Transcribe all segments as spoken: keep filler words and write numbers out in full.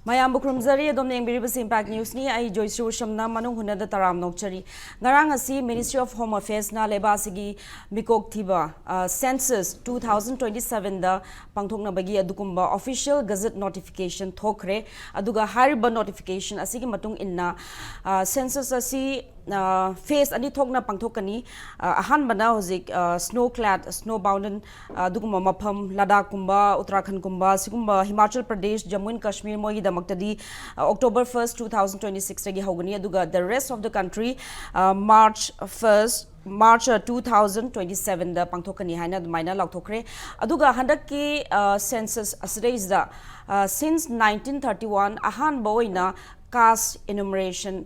ꯃꯌꯥꯝꯕꯨ ꯈꯨꯔꯨꯝꯖꯔꯤ꯫ ꯑꯗꯣꯝꯅ ꯌꯦꯡꯕꯤꯔꯤꯕꯁꯤ ꯏꯝꯄꯦꯛ ꯅ꯭ꯌꯨꯁꯅꯤ꯫ ꯑꯩ ꯖꯣꯏꯁ꯭ꯔꯤ ꯎꯁꯝꯅ ꯃꯅꯨꯡ ꯍꯨꯠꯅꯗ ꯇꯔꯥꯝ ꯅꯣꯛꯆꯔꯤ꯫ ꯉꯔꯥꯡ ꯑꯁꯤ Ministry of Home Affairsꯅ ꯂꯩꯕꯥꯛ ꯑꯁꯤꯒꯤ ꯃꯤꯀꯣꯛ ꯊꯤꯕ, ꯑ, Census two thousand twenty-sevenꯗ ꯄꯥꯡꯊꯣꯛꯅꯕꯒꯤ ꯑꯗꯨꯒꯨꯝꯕ official gazette notification ꯊꯣꯛꯈ꯭ꯔꯦ꯫ ꯑꯗꯨꯒ ꯍꯥꯏꯔꯤꯕ notification ꯑꯁꯤꯒꯤ ꯃꯇꯨꯡ ꯏꯟꯅ, ꯑ, census ꯑꯁꯤ, ꯑ, phase ꯑꯅꯤ ꯊꯣꯛꯅ ꯄꯥꯡꯊꯣꯛꯀꯅꯤ꯫ ꯑ, ꯑꯍꯥꯟꯕꯅ ꯍꯧꯖꯤꯛ, ꯑ, snow clad, snow bounded, ꯑ, ꯑꯗꯨꯒꯨꯝꯕ ꯃꯐꯝ, ꯂꯗꯥꯈꯀꯨꯝꯕ, ꯎꯠꯇꯔꯥꯈꯟꯗꯒꯨꯝꯕ, ꯁꯤꯒꯨꯝꯕ ꯍꯤꯃꯥꯆꯜ ꯄ꯭ꯔꯗꯦꯁ, ꯖꯝꯃꯨ ꯑꯦꯟ ꯀꯥꯁꯃꯤꯔ, ꯃꯣꯏꯒꯤꯗꯃꯛꯇꯗꯤ, ꯑ, October first, two thousand twenty-sixꯇꯒꯤ ꯍꯧꯒꯅꯤ꯫ ꯑꯗꯨꯒ the rest of the country, ꯑ, March first, March, ꯑ, two thousand twenty-sevenꯗ ꯄꯥꯡꯊꯣꯛꯀꯅꯤ ꯍꯥꯏꯅ ꯑꯗꯨꯃꯥꯏꯅ ꯂꯥꯎꯊꯣꯛꯈ꯭ꯔꯦ꯫ ꯑꯗꯨꯒ ꯍꯟꯗꯛꯀꯤ, ꯑ, census ꯑꯁꯤꯗꯩꯁꯤꯗ, ꯑ, since nineteen thirty-one ꯑꯍꯥꯟꯕ ꯑꯣꯏꯅ caste enumeration,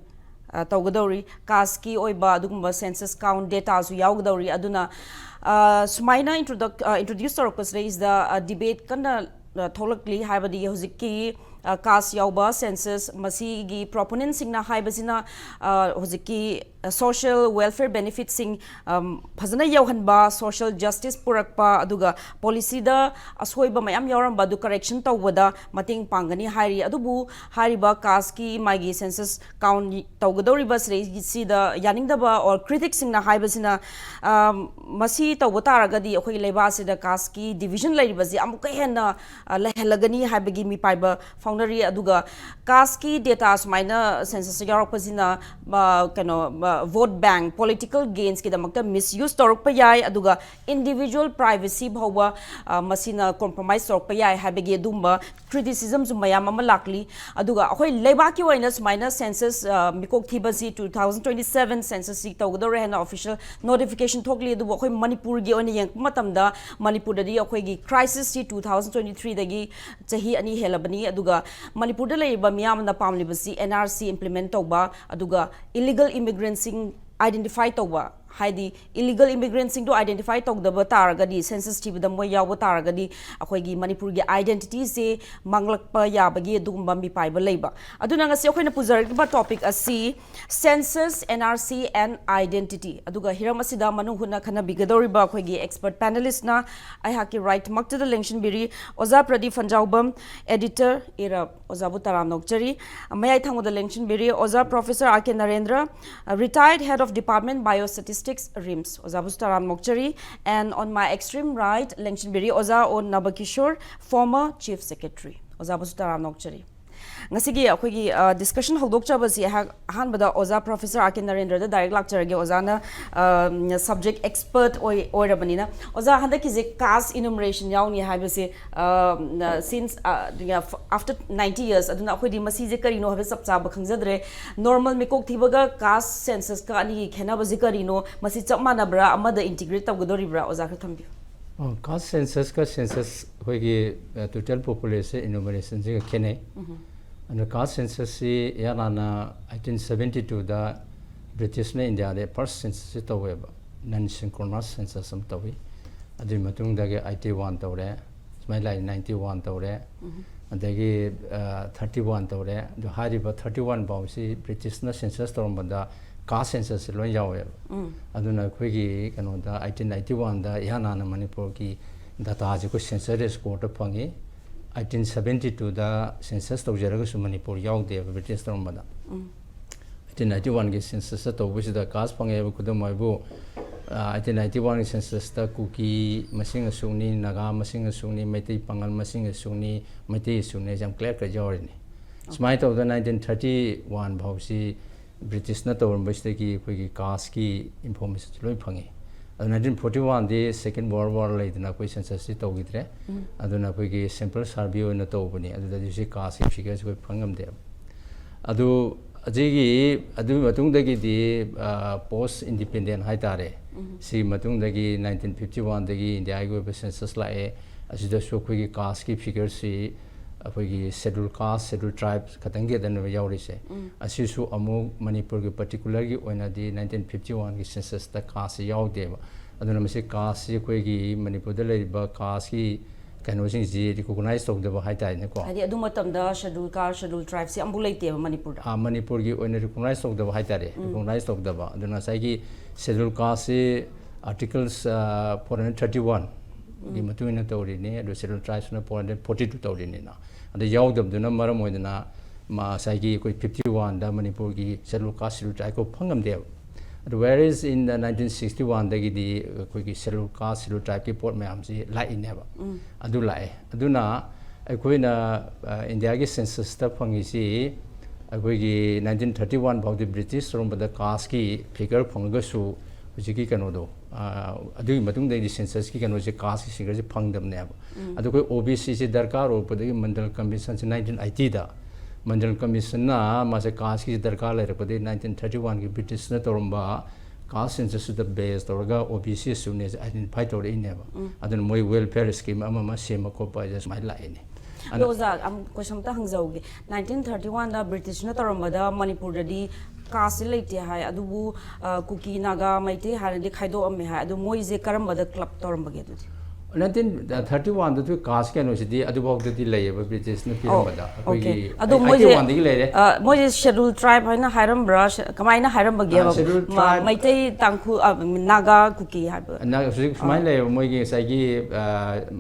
ꯑ, ꯇꯧꯒꯗꯧꯔꯤ꯫ Casteꯀꯤ ꯑꯣꯏꯕ ꯑꯗꯨꯒꯨꯝꯕ census count dataꯁꯨ ꯌꯥꯎꯒꯗꯧꯔꯤ꯫ ꯑꯗꯨꯅ, ꯑ, ꯁꯨꯃꯥꯏꯅ introduc-, ꯑ, introduce ꯇꯧꯔꯛꯄꯁꯤꯗꯩꯁꯤꯗ, ꯑ, debate ꯀꯟꯅ, ꯑ, ꯊꯣꯛꯂꯛꯂꯤ꯫ ꯍꯥꯏꯕꯗꯤ ꯍꯧꯖꯤꯛꯀꯤ, ꯑ, caste ꯌꯥꯎꯕ census ꯃꯁꯤꯒꯤ proponentꯁꯤꯡꯅ ꯍꯥꯏꯕꯁꯤꯅ, ꯑ, ꯍꯧꯖꯤꯛꯀꯤ, ꯑ, social welfare benefitꯁꯤꯡ, ꯑꯝ, ꯐꯖꯅ ꯌꯧꯍꯟꯕ, social justice ꯄꯨꯔꯛꯄ, ꯑꯗꯨꯒ policyꯗ ꯑꯁꯣꯏꯕ ꯃꯌꯥꯝ ꯌꯥꯎꯔꯝꯕ ꯑꯗꯨ correction ꯇꯧꯕꯗ ꯃꯇꯦꯡ ꯄꯥꯡꯒꯅꯤ ꯍꯥꯏꯔꯤ꯫ ꯑꯗꯨꯕꯨ ꯍꯥꯏꯔꯤꯕ casteꯀꯤ ꯃꯥꯒꯤ census count ꯇꯧꯒꯗꯧꯔꯤꯕ ꯁꯤꯗꯩꯁꯤꯗ ꯌꯥꯅꯤꯡꯗꯕ or criticsꯁꯤꯡꯅ ꯍꯥꯏꯕꯁꯤꯅ, ꯑꯝ, ꯃꯁꯤ ꯇꯧꯕ ꯇꯥꯔꯒꯗꯤ ꯑꯩꯈꯣꯏꯒꯤ ꯂꯩꯕꯥꯛ ꯑꯁꯤꯗ casteꯀꯤ division ꯂꯩꯔꯤꯕꯁꯤ ꯑꯃꯨꯛꯀ ꯍꯦꯟꯅ, ꯑ, ꯂꯩꯍꯜꯂꯒꯅꯤ ꯍꯥꯏꯕꯒꯤ ꯃꯤꯄꯥꯏꯕ ꯐꯥꯎꯅꯔꯤ꯫ ꯑꯗꯨꯒ casteꯀꯤ data ꯁꯨꯃꯥꯏꯅ census ꯌꯥꯎꯔꯛꯄꯁꯤꯅ, ꯑ, ꯀꯩꯅꯣ, ꯑ, vote bank, political gainꯁꯀꯤꯗꯃꯛꯇ misuse ꯇꯧꯔꯛꯄ ꯌꯥꯏ꯫ ꯑꯗꯨꯒ individual privacy ꯐꯥꯎꯕ, ꯑ, ꯃꯁꯤꯅ compromise ꯇꯧꯔꯛꯄ ꯌꯥꯏ ꯍꯥꯏꯕꯒꯤ ꯑꯗꯨꯝꯕ criticismꯁꯨ ꯃꯌꯥꯝ ꯑꯃ ꯂꯥꯛꯂꯤ꯫ ꯑꯗꯨꯒ ꯑꯩꯈꯣꯏ ꯂꯩꯕꯥꯛꯀꯤ ꯑꯣꯏꯅ ꯁꯨꯃꯥꯏꯅ census, ꯑ, ꯃꯤꯀꯣꯛ ꯊꯤꯕꯁꯤ two thousand twenty-seven censusꯁꯤ ꯇꯧꯒꯗꯧꯔꯦ ꯍꯥꯏꯅ official notification ꯊꯣꯛꯂꯤ꯫ ꯑꯗꯨꯕꯨ ꯑꯩꯈꯣꯏ ꯃꯅꯤꯄꯨꯔꯒꯤ ꯑꯣꯏꯅ ꯌꯦꯡꯉꯛꯄ ꯃꯇꯝꯗ ꯃꯅꯤꯄꯨꯔꯗꯗꯤ ꯑꯩꯈꯣꯏꯒꯤ crisisꯁꯤ two thousand twenty-threeꯗꯒꯤ ꯆꯍꯤ ꯑꯅꯤ ꯍꯦꯜꯂꯕꯅꯤ꯫ ꯑꯗꯨꯒ ꯃꯅꯤꯄꯨꯔꯗ ꯂꯩꯔꯤꯕ ꯃꯤꯌꯥꯝꯅ ꯄꯥꯝꯂꯤꯕꯁꯤ N R C implement ꯇꯧꯕ, ꯑꯗꯨꯒ illegal immigrantꯁꯤꯡ identify ꯇꯧꯕ, ꯍꯥꯏꯗꯤ ꯏꯂꯤꯒꯜ ꯏꯃꯤꯒ꯭ꯔꯦꯟꯁꯤꯡꯗꯣ ꯑꯥꯏꯗꯦꯟꯇꯤꯐꯥꯏ ꯇꯧꯗꯕ ꯇꯥꯔꯒꯗꯤ, ꯁꯦꯟꯁꯁ ꯊꯤꯕꯗ ꯃꯣꯏ ꯌꯥꯎꯕ ꯇꯥꯔꯒꯗꯤ, ꯑꯩꯈꯣꯏꯒꯤ ꯃꯅꯤꯄꯨꯔꯒꯤ ꯑꯥꯏꯗꯦꯟꯇꯤꯇꯤꯁꯦ ꯃꯥꯡꯂꯛꯄ ꯌꯥꯕꯒꯤ ꯑꯗꯨꯒꯨꯝꯕ ꯃꯤꯄꯥꯏꯕ ꯂꯩꯕ꯫ ꯑꯗꯨꯅ ꯉꯁꯤ ꯑꯩꯈꯣꯏꯅ ꯄꯨꯖꯔꯛꯂꯤꯕ ꯇꯣꯄꯤꯛ ꯑꯁꯤ census, N R C and identity꯫ ꯑꯗꯨꯒ ꯍꯤꯔꯝ ꯑꯁꯤꯗ ꯃꯅꯨꯡ ꯍꯨꯠꯅ ꯈꯟꯅꯕꯤꯒꯗꯧꯔꯤꯕ ꯑꯩꯈꯣꯏꯒꯤ ꯑꯦꯛꯁꯄꯔꯠ ꯄꯦꯅꯦꯂꯤꯁ꯭ꯠꯅ ꯑꯩꯍꯥꯛꯀꯤ ꯔꯥꯏꯠꯃꯛꯇꯨꯗ ꯂꯦꯡꯁꯤꯟꯕꯤꯔꯤ ꯑꯣꯖꯥ ꯄ꯭ꯔꯗꯤꯞ ꯐꯟꯖꯥꯎꯕꯝ, ꯑꯦꯗꯤꯇꯔ, ꯏꯔꯕ꯫ ꯑꯣꯖꯥꯕꯨ ꯇꯔꯥꯝꯅ ꯑꯣꯛꯆꯔꯤ꯫ ꯃꯌꯥꯏ ꯊꯪꯕꯗ ꯂꯦꯡꯁꯤꯟꯕꯤꯔꯤ ꯑꯣꯖꯥ professor R K Narendra, retired head of department biostatistics, RIMS꯫ ꯑꯣꯖꯥꯕꯨꯁꯨ ꯇꯔꯥꯝꯅ ꯑꯣꯛꯆꯔꯤ꯫ And on my extreme right ꯂꯦꯡꯁꯤꯟꯕꯤꯔꯤ ꯑꯣꯖꯥ ꯑꯣ ꯅꯕꯀꯤꯁꯣꯔ, former chief secretary꯫ ꯑꯣꯖꯥꯕꯨꯁꯨ ꯇꯔꯥꯝꯅ ꯑꯣꯛꯆꯔꯤ꯫ ꯉꯁꯤꯒꯤ ꯑꯩꯈꯣꯏꯒꯤ ꯗꯤꯁꯀꯁꯟ ꯍꯧꯗꯣꯛꯆꯕꯁꯤ ꯑꯩꯍꯥꯛ ꯑꯍꯥꯟꯕꯗ ꯑꯣꯖꯥ ꯄ꯭ꯔꯣꯐꯦꯁꯔ ꯑꯥꯔ ꯀꯦ ꯅꯔꯦꯟꯗ꯭ꯔꯗ ꯗꯥꯏꯔꯦꯛ ꯂꯥꯛꯆꯔꯒꯦ꯫ ꯑꯣꯖꯥꯅ ꯁꯕꯖꯦꯛ ꯑꯦꯛꯁꯄꯔꯠ ꯑꯣꯏ ꯑꯣꯏꯔꯕꯅꯤꯅ, ꯑꯣꯖꯥ, ꯍꯟꯗꯛꯀꯤꯁꯦ ꯀꯥꯁ ꯏꯅꯨꯃꯔꯦꯁꯟ ꯌꯥꯎꯅꯤ ꯍꯥꯏꯕꯁꯦ, since after ninety years, ꯑꯗꯨꯅ ꯑꯩꯈꯣꯏꯗꯤ ꯃꯁꯤꯁꯦ ꯀꯔꯤꯅꯣ ꯍꯥꯏꯕ ꯆꯞ ꯆꯥꯕ ꯈꯪꯖꯗ꯭ꯔꯦ꯫ ꯅꯣꯔꯃꯦꯜ ꯃꯤꯀꯣꯛ ꯊꯤꯕꯒ ꯀꯥꯁ ꯁꯦꯟꯁꯁꯀ ꯑꯅꯤꯒꯤ ꯈꯦꯠꯅꯕꯁꯤ ꯀꯔꯤꯅꯣ? ꯃꯁꯤ ꯆꯞ ꯃꯥꯟꯅꯕ꯭ꯔꯥ, ꯑꯃꯗ ꯏꯟꯇꯤꯒ꯭ꯔꯦꯠ ꯇꯧꯒꯗꯧꯔꯤꯕ꯭ꯔꯥ? ꯑꯣꯖꯥ ꯈꯔ ꯊꯝꯕꯤꯌꯨ꯫ ꯀꯥꯁ ꯁꯦꯟꯁꯁꯀ ꯁꯦꯟꯁꯁ ꯑꯩꯈꯣꯏꯒꯤ ꯇꯣꯇꯦꯜ ꯄꯣꯄꯨꯂꯦꯁꯟ ꯏꯅꯨꯃꯔꯦꯁꯟꯁꯤꯒ ꯈꯦꯠꯅꯩ꯫ ꯑꯗꯨꯅ ꯀꯥꯁ ꯁꯦꯟꯁꯁꯁꯤ ꯏꯍꯥꯟ ꯍꯥꯟꯅ ꯑꯩꯠꯇꯤꯟ ꯁꯕꯦꯟꯇꯤ ꯇꯨꯗ ꯕ꯭ꯔꯤꯇꯤꯁꯅ ꯏꯟꯗꯤꯌꯥꯗ ꯐꯥꯔꯁ ꯁꯦꯟꯁꯁꯁꯤ ꯇꯧꯋꯦꯕ, ꯅꯟ ꯁꯤꯟꯀ꯭ꯔꯣꯅꯁ ꯁꯦꯟꯁꯁ ꯑꯃ ꯇꯧꯏ꯫ ꯑꯗꯨꯒꯤ ꯃꯇꯨꯡꯗꯒꯤ ꯑꯩꯠꯇꯤ ꯋꯥꯟ ꯇꯧꯔꯦ, ꯁꯨꯃꯥꯏꯅ ꯂꯥꯛꯑꯦ, ꯅꯥꯏꯟꯇꯤ ꯋꯥꯟ ꯇꯧꯔꯦ, ꯑꯗꯒꯤ ꯊꯥꯔꯇꯤ ꯋꯥꯟ ꯇꯧꯔꯦ꯫ ꯑꯗꯨ ꯍꯥꯏꯔꯤꯕ ꯊꯥꯔꯇꯤ ꯋꯥꯟ ꯐꯥꯎꯁꯤ ꯕ꯭ꯔꯤꯇꯤꯁꯅ ꯁꯦꯟꯁꯁ ꯇꯧꯔꯝꯕꯗ ꯀꯥꯁ ꯁꯦꯟꯁꯁꯁꯤ ꯂꯣꯏ ꯌꯥꯎꯋꯦꯕ꯫ ꯑꯗꯨꯅ ꯑꯩꯈꯣꯏꯒꯤ ꯀꯩꯅꯣꯗ ꯑꯩꯠꯇꯤꯟ ꯑꯩꯠꯇꯤ ꯋꯥꯟꯗ ꯏꯍꯥꯟ ꯍꯥꯟꯅ ꯃꯅꯤꯄꯨꯔꯒꯤ ꯗꯇꯥꯁꯤ ꯑꯩꯈꯣꯏ ꯁꯦꯟꯁꯁ ꯔꯦꯀꯣꯔꯗꯇ ꯐꯪꯉꯤ꯫ ꯑꯩꯠꯇꯤꯟ ꯁꯕꯦꯟꯇꯤ ꯇꯨꯗ ꯁꯦꯟꯁꯁ ꯇꯧꯖꯔꯒꯁꯨ ꯃꯅꯤꯄꯨꯔ ꯌꯥꯎꯗꯦꯕ ꯕ꯭ꯔꯤꯇꯤꯁ ꯇꯧꯔꯝꯕꯗ꯫ ꯑꯩꯠꯇꯤꯟ ꯑꯩꯠꯇꯤ ꯋꯥꯟꯒꯤ ꯁꯦꯟꯁꯁꯇ ꯇꯧꯕꯁꯤꯗ ꯀꯥꯁ ꯐꯪꯉꯦ ꯍꯥꯏꯕ ꯈꯨꯗꯝ ꯍꯥꯏꯕꯨ, ꯑꯩꯠꯇꯤꯟ ꯑꯩꯠꯇꯤ ꯋꯥꯟꯒꯤ ꯁꯦꯟꯁꯁꯇ ꯀꯨꯀꯤ ꯃꯁꯤꯡ ꯑꯁꯨꯛꯅꯤ, ꯅꯥꯒꯥ ꯃꯁꯤꯡ ꯑꯁꯨꯛꯅꯤ, ꯃꯩꯇꯩ ꯄꯥꯉꯜ ꯃꯁꯤꯡ ꯑꯁꯨꯛꯅꯤ, ꯃꯩꯇꯩ ꯑꯁꯨꯛꯅꯤ ꯍꯥꯏꯁꯦ ꯌꯥꯝ ꯀ꯭ꯂꯤꯌꯥꯔ ꯀꯠ ꯌꯥꯎꯔꯤꯅꯤ꯫ ꯁꯨꯃꯥꯏꯅ ꯇꯧꯗꯅ ꯅꯥꯏꯟꯇꯤꯟ ꯊꯥꯔꯇꯤ ꯋꯥꯟ ꯐꯥꯎꯁꯤ ꯕ꯭ꯔꯤꯇꯤꯁꯅ ꯇꯧꯔꯝꯕꯁꯤꯗꯒꯤ ꯑꯩꯈꯣꯏꯒꯤ ꯀꯥꯁꯀꯤ ꯏꯟꯐꯣꯔꯃꯦꯁꯟꯁꯤ ꯂꯣꯏ ꯐꯪꯉꯤ꯫ ꯑꯗꯨ ꯅꯥꯏꯟꯇꯤꯟ ꯐꯣꯔꯇꯤ ꯋꯥꯟꯗꯤ ꯁꯦꯀꯦꯟ ꯋꯥꯔꯜ ꯋꯥꯔ ꯂꯩꯗꯅ ꯑꯩꯈꯣꯏ ꯁꯦꯟꯁꯁꯁꯤ ꯇꯧꯈꯤꯗ꯭ꯔꯦ꯫ ꯑꯗꯨꯅ ꯑꯩꯈꯣꯏꯒꯤ ꯁꯦꯝꯄꯜ ꯁꯔꯚꯦ ꯑꯣꯏꯅ ꯇꯧꯕꯅꯤ꯫ ꯑꯗꯨꯗꯗꯤ ꯁꯤ ꯀꯥꯁꯀꯤ ꯐꯤꯒꯔꯁꯤ ꯑꯩꯈꯣꯏ ꯐꯪꯉꯝꯗꯦꯕ꯫ ꯑꯗꯨ ꯑꯁꯤꯒꯤ, ꯑꯗꯨꯒꯤ ꯃꯇꯨꯡꯗꯒꯤꯗꯤ ꯄꯣꯁ ꯏꯟꯗꯤꯄꯦꯟꯗꯦꯟ ꯍꯥꯏꯇꯥꯔꯦ, ꯁꯤꯒꯤ ꯃꯇꯨꯡꯗꯒꯤ ꯅꯥꯏꯟꯇꯤꯟ ꯐꯤꯐꯇꯤ ꯋꯥꯟꯗꯒꯤ ꯏꯟꯗꯤꯌꯥꯒꯤ ꯑꯣꯏꯕ ꯁꯦꯟꯁꯁ ꯂꯥꯛꯑꯦ꯫ ꯑꯁꯤꯗꯁꯨ ꯑꯩꯈꯣꯏꯒꯤ ꯀꯥꯁꯀꯤ ꯐꯤꯒꯔꯁꯤ ꯑꯩꯈꯣꯏꯒꯤ Scheduled Caste, Scheduled Tribes ꯈꯛꯇꯪꯒꯤ ꯑꯗꯨꯅꯦꯕ ꯌꯥꯎꯔꯤꯁꯦ꯫ ꯑꯁꯤꯁꯨ ꯑꯃꯨꯛ ꯃꯅꯤꯄꯨꯔꯒꯤ particular ꯒꯤ ꯑꯣꯏꯅꯗꯤ nineteen fifty one ꯒꯤ census ꯇ caste ꯁꯤ ꯌꯥꯎꯗꯦꯕ꯫ ꯑꯗꯨꯅ ꯃꯁꯤ caste ꯁꯤ ꯑꯩꯈꯣꯏꯒꯤ ꯃꯅꯤꯄꯨꯔꯗ ꯂꯩꯔꯤꯕ caste ꯀꯤ ꯀꯩꯅꯣꯁꯤꯡꯁꯤ recognize ꯇꯧꯗꯕ ꯍꯥꯏꯇꯥꯔꯦꯅꯦꯀꯣ꯫ ꯍꯥꯏꯗꯤ ꯑꯗꯨ ꯃꯇꯝꯗ Scheduled Caste, Scheduled Tribes ꯁꯤ ꯑꯝꯐꯥꯎ ꯂꯩꯇꯦꯕ ꯃꯅꯤꯄꯨꯔꯗ꯫ ꯑꯥ, ꯃꯅꯤꯄꯨꯔꯒꯤ ꯑꯣꯏꯅ recognize ꯇꯧꯗꯕ ꯍꯥꯏꯇꯥꯔꯦ꯫ Recognize ꯇꯧꯗꯕ꯫ ꯑꯗꯨꯅ ꯉꯁꯥꯏꯒꯤ Scheduled Caste ꯁꯤ Articles four hundred thirty one ꯒꯤ ꯃꯇꯨꯡ ꯏꯟꯅ ꯇꯧꯔꯤꯅꯤ, ꯑꯗꯨ Scheduled Tribes ꯅ four hundred forty two ꯇꯧꯔꯤꯅꯤꯅ꯫ ꯑꯗ ꯌꯥꯎꯗꯕꯗꯨꯅ ꯃꯔꯝ ꯑꯣꯏꯗꯅ ꯃ-, ꯉꯁꯥꯏꯒꯤ ꯑꯩꯈꯣꯏ fifty one ꯗ ꯃꯅꯤꯄꯨꯔꯒꯤ Scheduled Caste, Scheduled Tribe ꯀꯧꯕ ꯐꯪꯉꯝꯗꯦꯕ꯫ ꯑꯗꯨ whereas in the nineteen sixty one ꯗꯒꯤꯗꯤ ꯑꯩꯈꯣꯏꯒꯤ Scheduled Caste, Scheduled Tribe ꯀꯤ ꯄꯣꯠ ꯃꯌꯥꯝꯁꯤ ꯂꯥꯛꯏꯅꯦꯕ꯫ ꯑꯗꯨ ꯂꯥꯛꯑꯦ꯫ ꯑꯗꯨꯅ ꯑꯩꯈꯣꯏꯅ, ꯑ, ꯏꯟꯗꯤꯌꯥꯒꯤ census ꯇ ꯐꯪꯉꯤꯁꯤ ꯑꯩꯈꯣꯏꯒꯤ nineteen thirty one ꯐꯥꯎꯗꯤ British ꯇꯧꯔꯝꯕꯗ caste ꯀꯤ figure ꯐꯪꯉꯒꯁꯨ ꯍꯧꯖꯤꯛꯀꯤ ꯀꯩꯅꯣꯗꯣ, ꯑ, ꯑꯗꯨꯒꯤ ꯃꯇꯨꯡꯗꯩꯗꯤ census ꯀꯤ ꯀꯩꯅꯣꯁꯦ caste ꯀꯤ figure ꯁꯦ ꯐꯪꯗꯕꯅꯦꯕ꯫ ꯑꯗꯨ ꯑꯩꯈꯣꯏ O B C ꯁꯦ ꯗꯔꯀꯥꯔ ꯑꯣꯏꯔꯛꯄꯗꯒꯤ Mandal Commission ꯁꯦ nineteen eighty ꯗ, Mandal Commission ꯅ ꯃꯥꯁꯦ caste ꯀꯤꯁꯦ ꯗꯔꯀꯥꯔ ꯂꯩꯔꯛꯄꯗꯒꯤ nineteen thirty one ꯒꯤ British ꯅ ꯇꯧꯔꯝꯕ caste census ꯇꯨꯗ base ꯇꯧꯔꯒ O B C ꯁꯨꯅꯦ identify ꯇꯧꯔꯛꯏꯅꯦꯕ꯫ ꯑꯗꯨꯅ ꯃꯣꯏ welfare scheme ꯑꯃ ꯑꯃ ꯁꯦꯝꯕ ꯈꯣꯠꯄ ꯍꯥꯏꯁꯦ ꯁꯨꯃꯥꯏꯅ ꯂꯥꯛꯏꯅꯦ꯫ ꯑꯗꯣ ꯑꯣꯖꯥ, ꯑꯝ, question ꯑꯝꯇ ꯍꯪꯖꯍꯧꯒꯦ꯫ Nineteen thirty one ꯗ British ꯅ ꯇꯧꯔꯝꯕꯗ ꯃꯅꯤꯄꯨꯔꯗꯗꯤ caste ꯁꯦ ꯂꯩꯇꯦ ꯍꯥꯏ, ꯑꯗꯨꯕꯨ, ꯑ, ꯀꯨꯀꯤ, ꯅꯥꯒꯥ, ꯃꯩꯇꯩ ꯍꯥꯏꯅꯗꯤ ꯈꯥꯏꯗꯣꯛꯑꯝꯃꯦ ꯍꯥꯏ꯫ ꯑꯗꯨ ꯃꯣꯏꯁꯦ ꯀꯔꯝꯕꯗ club ꯇꯧꯔꯝꯕꯒꯦ ꯑꯗꯨꯗꯤ? Nineteen thirty one ꯗꯁꯨ caste ꯀꯩꯅꯣꯁꯤꯗꯤ ꯑꯗꯨꯐꯥꯎꯗꯗꯤ ꯂꯩꯌꯦꯕ, British ꯅ ꯄꯤꯔꯝꯕꯗ꯫ Okay. ꯑꯩꯈꯣꯏꯒꯤ ꯑꯗꯣ eighty ꯃꯣꯏꯁꯦ, one ꯗꯒꯤ ꯂꯩꯔꯦ꯫ ꯑ, ꯃꯣꯏꯁꯦ Scheduled Tribe ꯍꯥꯏꯅ ꯍꯥꯏꯔꯝꯕ꯭ꯔꯥ? ꯁ-, ꯀꯃꯥꯏꯅ ꯍꯥꯏꯔꯝꯕꯒꯦꯕ? ꯑ, Scheduled ꯃ-, Tribe ꯃꯩꯇꯩ, ꯇꯥꯡꯈꯨꯜ, ꯑ, ꯅꯥꯒꯥ, ꯀꯨꯀꯤ ꯍꯥꯏꯕ? ꯅ-, ꯍꯧꯖꯤꯛ ꯁꯨꯃꯥꯏꯅ ꯂꯩꯌꯦꯕ, ꯃꯣꯏꯒꯤ ꯉꯁꯥꯏꯒꯤ, ꯑ,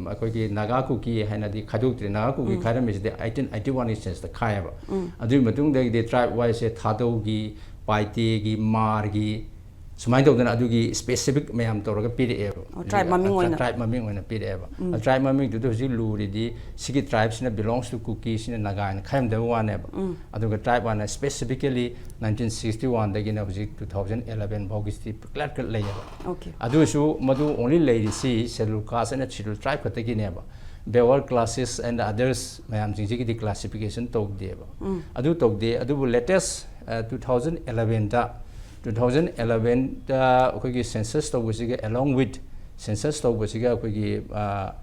ꯑꯩꯈꯣꯏꯒꯤ ꯅꯥꯒꯥ ꯀꯨꯀꯤ ꯍꯥꯏꯅꯗꯤ ꯈꯥꯏꯗꯣꯛꯇ꯭ꯔꯤ꯫ ꯅꯥꯒꯥ ꯀꯨꯀꯤ ꯈꯥꯏꯔꯝꯃꯤꯁꯤꯗꯤ eighteen eighty one ꯒꯤ census ꯇ ꯈꯥꯏꯌꯦꯕ꯫ ꯑꯗꯨꯒꯤ ꯃꯇꯨꯡꯗꯒꯤꯗꯤ tribe wise ꯁꯦ ꯊꯥꯗꯧꯒꯤ, ꯄꯥꯏꯇꯦꯒꯤ, ꯃꯥꯔꯒꯤ, ꯁꯨꯃꯥꯏꯅ ꯇꯧꯗꯅ ꯑꯗꯨꯒꯤ specific ꯃꯌꯥꯝ ꯇꯧꯔꯒ ꯄꯤꯔꯛꯑꯦꯕ꯫ ꯑꯣ, tribe ꯃꯃꯤꯡ ꯑꯣꯏꯅ? Tribe ꯃꯃꯤꯡ ꯑꯣꯏꯅ ꯄꯤꯔꯛꯑꯦꯕ꯫ ꯑ, tribe ꯃꯃꯤꯡꯗꯨꯗ ꯍꯧꯖꯤꯛ ꯂꯨꯔꯤꯗꯤ ꯁꯤꯒꯤ tribe ꯁꯤꯅ belongs to ꯀꯨꯀꯤ, ꯁꯤꯅ ꯅꯥꯒꯥ ꯍꯥꯏꯅ ꯈꯥꯏꯔꯝꯗꯕ ꯋꯥꯅꯦꯕ꯫ ꯑꯗꯨꯒ tribe ꯍꯥꯏꯅ specifically nineteen sixty one ꯗꯒꯤꯅ ꯍꯧꯖꯤꯛ two thousand eleven ꯐꯥꯎꯒꯤꯁꯤꯗꯤ clear cut ꯂꯩꯌꯦꯕ꯫ Okay. ꯑꯗꯨꯁꯨ ꯃꯗꯨ only ꯂꯩꯔꯤꯁꯤ Scheduled Caste and Scheduled Tribe ꯈꯛꯇꯒꯤꯅꯦꯕ꯫ Backward classes and others ꯃꯌꯥꯝꯁꯤꯡꯁꯤꯒꯤꯗꯤ classification ꯇꯧꯗꯦꯕ꯫ ꯑꯗꯨ ꯇꯧꯗꯦ꯫ ꯑꯗꯨꯕꯨ latest, ꯑ, two thousand eleven ꯗ, two thousand eleven ꯗ ꯑꯩꯈꯣꯏꯒꯤ census ꯇꯧꯕꯁꯤꯒ, along with census ꯇꯧꯕꯁꯤꯒ ꯑꯩꯈꯣꯏꯒꯤ, ꯑ,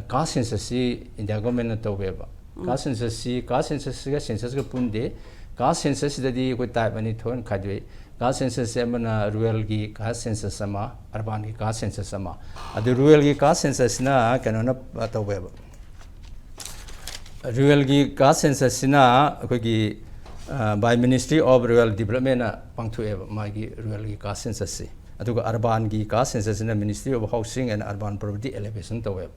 caste census ꯁꯤ India government ꯅ ꯇꯧꯋꯦꯕ꯫ Caste census ꯁꯤ, caste census ꯁꯤꯒ census ꯀ ꯄꯨꯟꯗꯦ꯫ Caste census ꯁꯤꯗꯗꯤ ꯑꯩꯈꯣꯏ type ꯑꯅꯤ ꯊꯣꯛꯅ ꯈꯥꯏꯗꯣꯛꯏ꯫ Caste census ꯁꯦ ꯑꯃꯅ rural ꯒꯤ caste census ꯑꯃ, urban ꯒꯤ caste census ꯑꯃ꯫ ꯑꯗꯨ rural ꯒꯤ caste census ꯁꯤꯅ ꯀꯩꯅꯣꯅ, ꯑ, ꯇꯧꯋꯦꯕ꯫ Rural ꯒꯤ caste census ꯁꯤꯅ ꯑꯩꯈꯣꯏꯒꯤ, ꯑ, by Ministry of Rural Development ꯅ ꯄꯥꯡꯊꯣꯛꯑꯦꯕ ꯃꯥꯒꯤ rural ꯒꯤ caste census ꯁꯤ꯫ ꯑꯗꯨꯒ urban ꯒꯤ caste census ꯁꯤꯅ Ministry of Housing and Urban Poverty Alleviation ꯇꯧꯋꯦꯕ꯫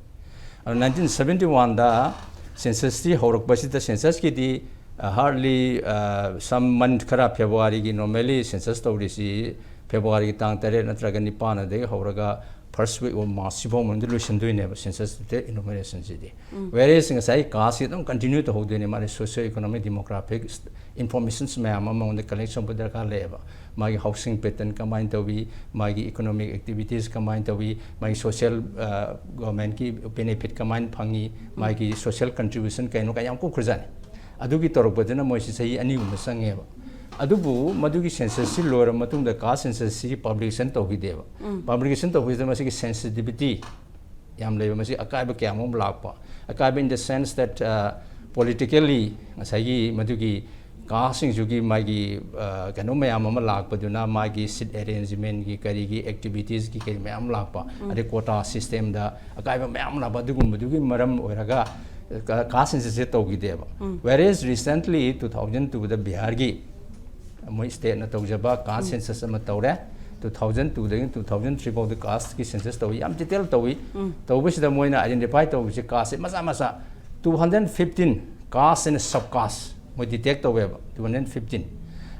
ꯑꯗꯣ nineteen seventy one ꯗ census ꯇꯤ ꯍꯧꯔꯛꯄꯁꯤꯗ, census ꯀꯤꯗꯤ, ꯑ, hardly, ꯑ, some month ꯈꯔ, February ꯒꯤ normally census ꯇꯧꯔꯤꯁꯤ February ꯒꯤ ꯇꯥꯡ ꯇꯔꯦꯠ ꯅꯠꯇ꯭ꯔꯒ ꯅꯤꯄꯥꯟ ꯑꯗꯒꯤ ꯍꯧꯔꯒ first week of March ꯁꯤꯐꯥꯎ ꯃꯅꯨꯡꯗ ꯂꯣꯏꯁꯤꯟꯗꯣꯏꯅꯦꯕ census detail enumeration ꯁꯤꯗꯤ꯫ Whereas ꯉꯁꯥꯏ caste ꯁꯤ ꯑꯗꯨꯝ continue ꯇꯧꯍꯧꯗꯣꯏꯅꯦ, ꯃꯥꯅ socio economic demographic informations ꯃꯌꯥꯝ ꯑꯃ ꯃꯉꯣꯟꯗ collect ꯇꯧꯕ ꯗꯔꯀꯥꯔ ꯂꯩꯌꯦꯕ꯫ ꯃꯥꯒꯤ housing pattern ꯀꯃꯥꯏꯅ ꯇꯧꯏ, ꯃꯥꯒꯤ economic activities ꯀꯃꯥꯏꯅ ꯇꯧꯏ, ꯃꯥꯒꯤ social, ꯑ, government ꯀꯤ benefit ꯀꯃꯥꯏꯅ ꯐꯪꯉꯤ, ꯃꯥꯒꯤ social contribution ꯀꯩꯅꯣ ꯀꯥꯏ ꯌꯥꯝ ꯀꯨꯞꯈ꯭ꯔꯖꯥꯠꯅꯤ꯫ ꯑꯗꯨꯒꯤ ꯇꯧꯔꯛꯄꯗꯨꯅ ꯃꯣꯏꯁꯤ ꯆꯍꯤ ꯑꯅꯤꯒꯨꯝꯕ ꯆꯪꯉꯦꯕ꯫ ꯑꯗꯨꯕꯨ ꯃꯗꯨꯒꯤ census ꯁꯤ ꯂꯣꯏꯔ ꯃꯇꯨꯡꯗ caste census ꯁꯤꯒꯤ publication ꯇꯧꯈꯤꯗꯦꯕ꯫ Publication ꯇꯧꯈꯤꯕꯗ ꯃꯁꯤꯒꯤ sensitivity ꯌꯥꯝ ꯂꯩꯕ, ꯃꯁꯤ ꯑꯀꯥꯏꯕ ꯀꯌꯥ ꯑꯃ ꯂꯥꯛꯄ꯫ ꯑꯀꯥꯏꯕ in the sense that, ꯑ, politically ꯉꯁꯥꯏꯒꯤ ꯃꯗꯨꯒꯤ caste ꯁꯤꯡꯁꯤꯒꯤ ꯃꯥꯒꯤ, ꯑ, ꯀꯩꯅꯣ ꯃꯌꯥꯝ ꯑꯃ ꯂꯥꯛꯄꯗꯨꯅ ꯃꯥꯒꯤ seat arrangement ꯀꯤ ꯀꯔꯤꯒꯤ activities ꯀꯤ ꯀꯔꯤ ꯃꯌꯥꯝ ꯂꯥꯛꯄ, ꯑꯗꯩ quota system ꯗ ꯑꯀꯥꯏꯕ ꯃꯌꯥꯝ ꯂꯥꯛꯄ, ꯑꯗꯨꯒꯨꯝꯕꯗꯨꯒꯤ ꯃꯔꯝ ꯑꯣꯏꯔꯒ ꯀ-, caste census ꯁꯦ ꯇꯧꯈꯤꯗꯦꯕ꯫ Whereas recently two thousand two ꯗ ꯕꯤꯍꯥꯔꯒꯤ ꯃꯣꯏ state ꯅ ꯇꯧꯖꯕ caste census ꯑꯃ ꯇꯧꯔꯦ꯫ Two thousand two ꯗꯒꯤ two thousand three ꯐꯥꯎꯗ caste ꯀꯤ census ꯇꯧꯏ, ꯌꯥꯝ detail ꯇꯧꯏ꯫ ꯇꯧꯕꯁꯤꯗ ꯃꯣꯏꯅ identify ꯇꯧꯕꯁꯤ caste ꯁꯦ ꯃꯆꯥ ꯃꯆꯥ two hundred fifteen caste and sub caste ꯃꯣꯏ detect ꯇꯧꯋꯦꯕ, two hundred fifteen꯫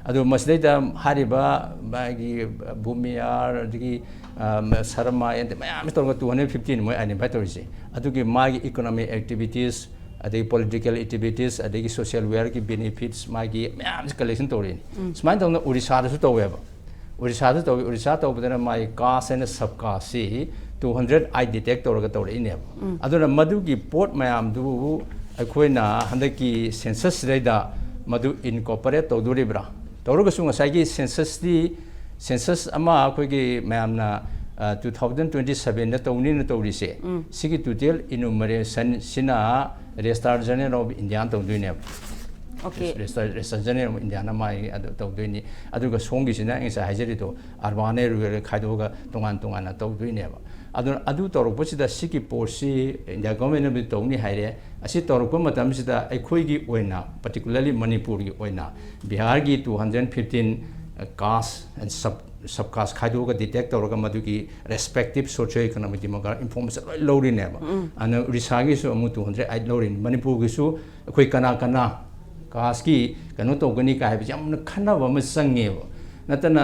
ꯑꯗꯨ ꯃꯁꯤꯗꯩꯗ ꯍꯥꯏꯔꯤꯕ ꯃꯥꯒꯤ ꯚꯨꯃꯤꯌꯥꯔ, ꯑꯗꯒꯤ, ꯑ, ꯁꯔꯃ, ꯑꯦꯟ ꯃꯌꯥꯝ ꯑꯃ ꯇꯧꯔꯒ two hundred fifteen ꯃꯣꯏ identify ꯇꯧꯔꯤꯁꯦ꯫ ꯑꯗꯨꯒꯤ ꯃꯥꯒꯤ economic activities, ꯑꯗꯒꯤ political activities, ꯑꯗꯒꯤ social welfare ꯒꯤ benefits, ꯃꯥꯒꯤ ꯃꯌꯥꯝꯁꯦ collection ꯇꯧꯔꯤꯅꯤ꯫ ꯁꯨꯃꯥꯏꯅ ꯇꯧꯗꯅ ꯎꯔꯤꯁꯥꯗꯁꯨ ꯇꯧꯋꯦꯕ꯫ ꯎꯔꯤꯁꯥꯗ ꯇꯧꯋꯤ, ꯎꯔꯤꯁꯥ ꯇꯧꯕꯗꯅ ꯃꯥꯒꯤ caste and sub caste ꯁꯤ two hundred eight detect ꯇꯧꯔꯒ ꯇꯧꯔꯛꯏꯅꯦꯕ꯫ ꯑꯗꯨꯅ ꯃꯗꯨꯒꯤ ꯄꯣꯠ ꯃꯌꯥꯝꯗꯨ ꯑꯩꯈꯣꯏꯅ ꯍꯟꯗꯛꯀꯤ census ꯁꯤꯗꯩꯗ ꯃꯗꯨ incorporate ꯇꯧꯗꯣꯔꯤꯕ꯭ꯔꯥ? ꯇꯧꯔꯒꯁꯨ ꯉꯁꯥꯏꯒꯤ census ꯇꯤ, census ꯑꯃ ꯑꯩꯈꯣꯏꯒꯤ ꯃꯌꯥꯝꯅ, ꯑ, two thousand twenty seven ꯗ ꯇꯧꯅꯤꯅ ꯇꯧꯔꯤꯁꯦ, ꯁꯤꯒꯤ total enumeration ꯁꯤꯅ Registrar General of India ꯇꯧꯗꯣꯏꯅꯦꯕ꯫ Okay. Registrar General of India ꯅ ꯃꯥꯒꯤ ꯑꯗꯨ ꯇꯧꯗꯣꯏꯅꯤ꯫ ꯑꯗꯨꯒ ꯁꯣꯝꯒꯤꯁꯤꯅ ꯑꯩ ꯉꯁꯥꯏ ꯍꯥꯏꯖꯔꯤꯗꯣ, urban area ꯈꯥꯏꯗꯣꯛꯑꯒ ꯇꯣꯉꯥꯟ ꯇꯣꯉꯥꯟꯅ ꯇꯧꯗꯣꯏꯅꯦꯕ꯫ ꯑꯗꯨꯅ ꯑꯗꯨ ꯇꯧꯔꯛꯄꯁꯤꯗ ꯁꯤꯒꯤ ꯄꯣꯠꯁꯤ India government ꯅꯕꯨꯗꯤ ꯇꯧꯅꯤ ꯍꯥꯏꯔꯦ꯫ ꯑꯁꯤ ꯇꯧꯔꯛꯄ ꯃꯇꯝꯁꯤꯗ ꯑꯩꯈꯣꯏꯒꯤ ꯑꯣꯏꯅ, particularly ꯃꯅꯤꯄꯨꯔꯒꯤ ꯑꯣꯏꯅ, ꯕꯤꯍꯥꯔꯒꯤ two hundred fifteen caste and sub sub caste ꯈꯥꯏꯗꯣꯛꯑꯒ detect ꯇꯧꯔꯒ ꯃꯗꯨꯒꯤ respective socio economic demographic information ꯂꯣꯏ ꯂꯧꯔꯤꯅꯦꯕ꯫ ꯑꯗꯨꯅ ꯎꯔꯤꯁꯥꯒꯤꯁꯨ ꯑꯃꯨꯛ two hundred eight ꯂꯧꯔꯤꯅꯤ꯫ ꯃꯅꯤꯄꯨꯔꯒꯤꯁꯨ ꯑꯩꯈꯣꯏ ꯀꯅꯥ ꯀꯅꯥ caste ꯀꯤ ꯀꯩꯅꯣ ꯇꯧꯒꯅꯤ ꯀꯥꯏ ꯍꯥꯏꯕꯁꯤ ꯌꯥꯝꯅ ꯈꯟꯅꯕ ꯑꯃ ꯆꯪꯉꯦꯕ꯫ ꯅꯠꯇꯅ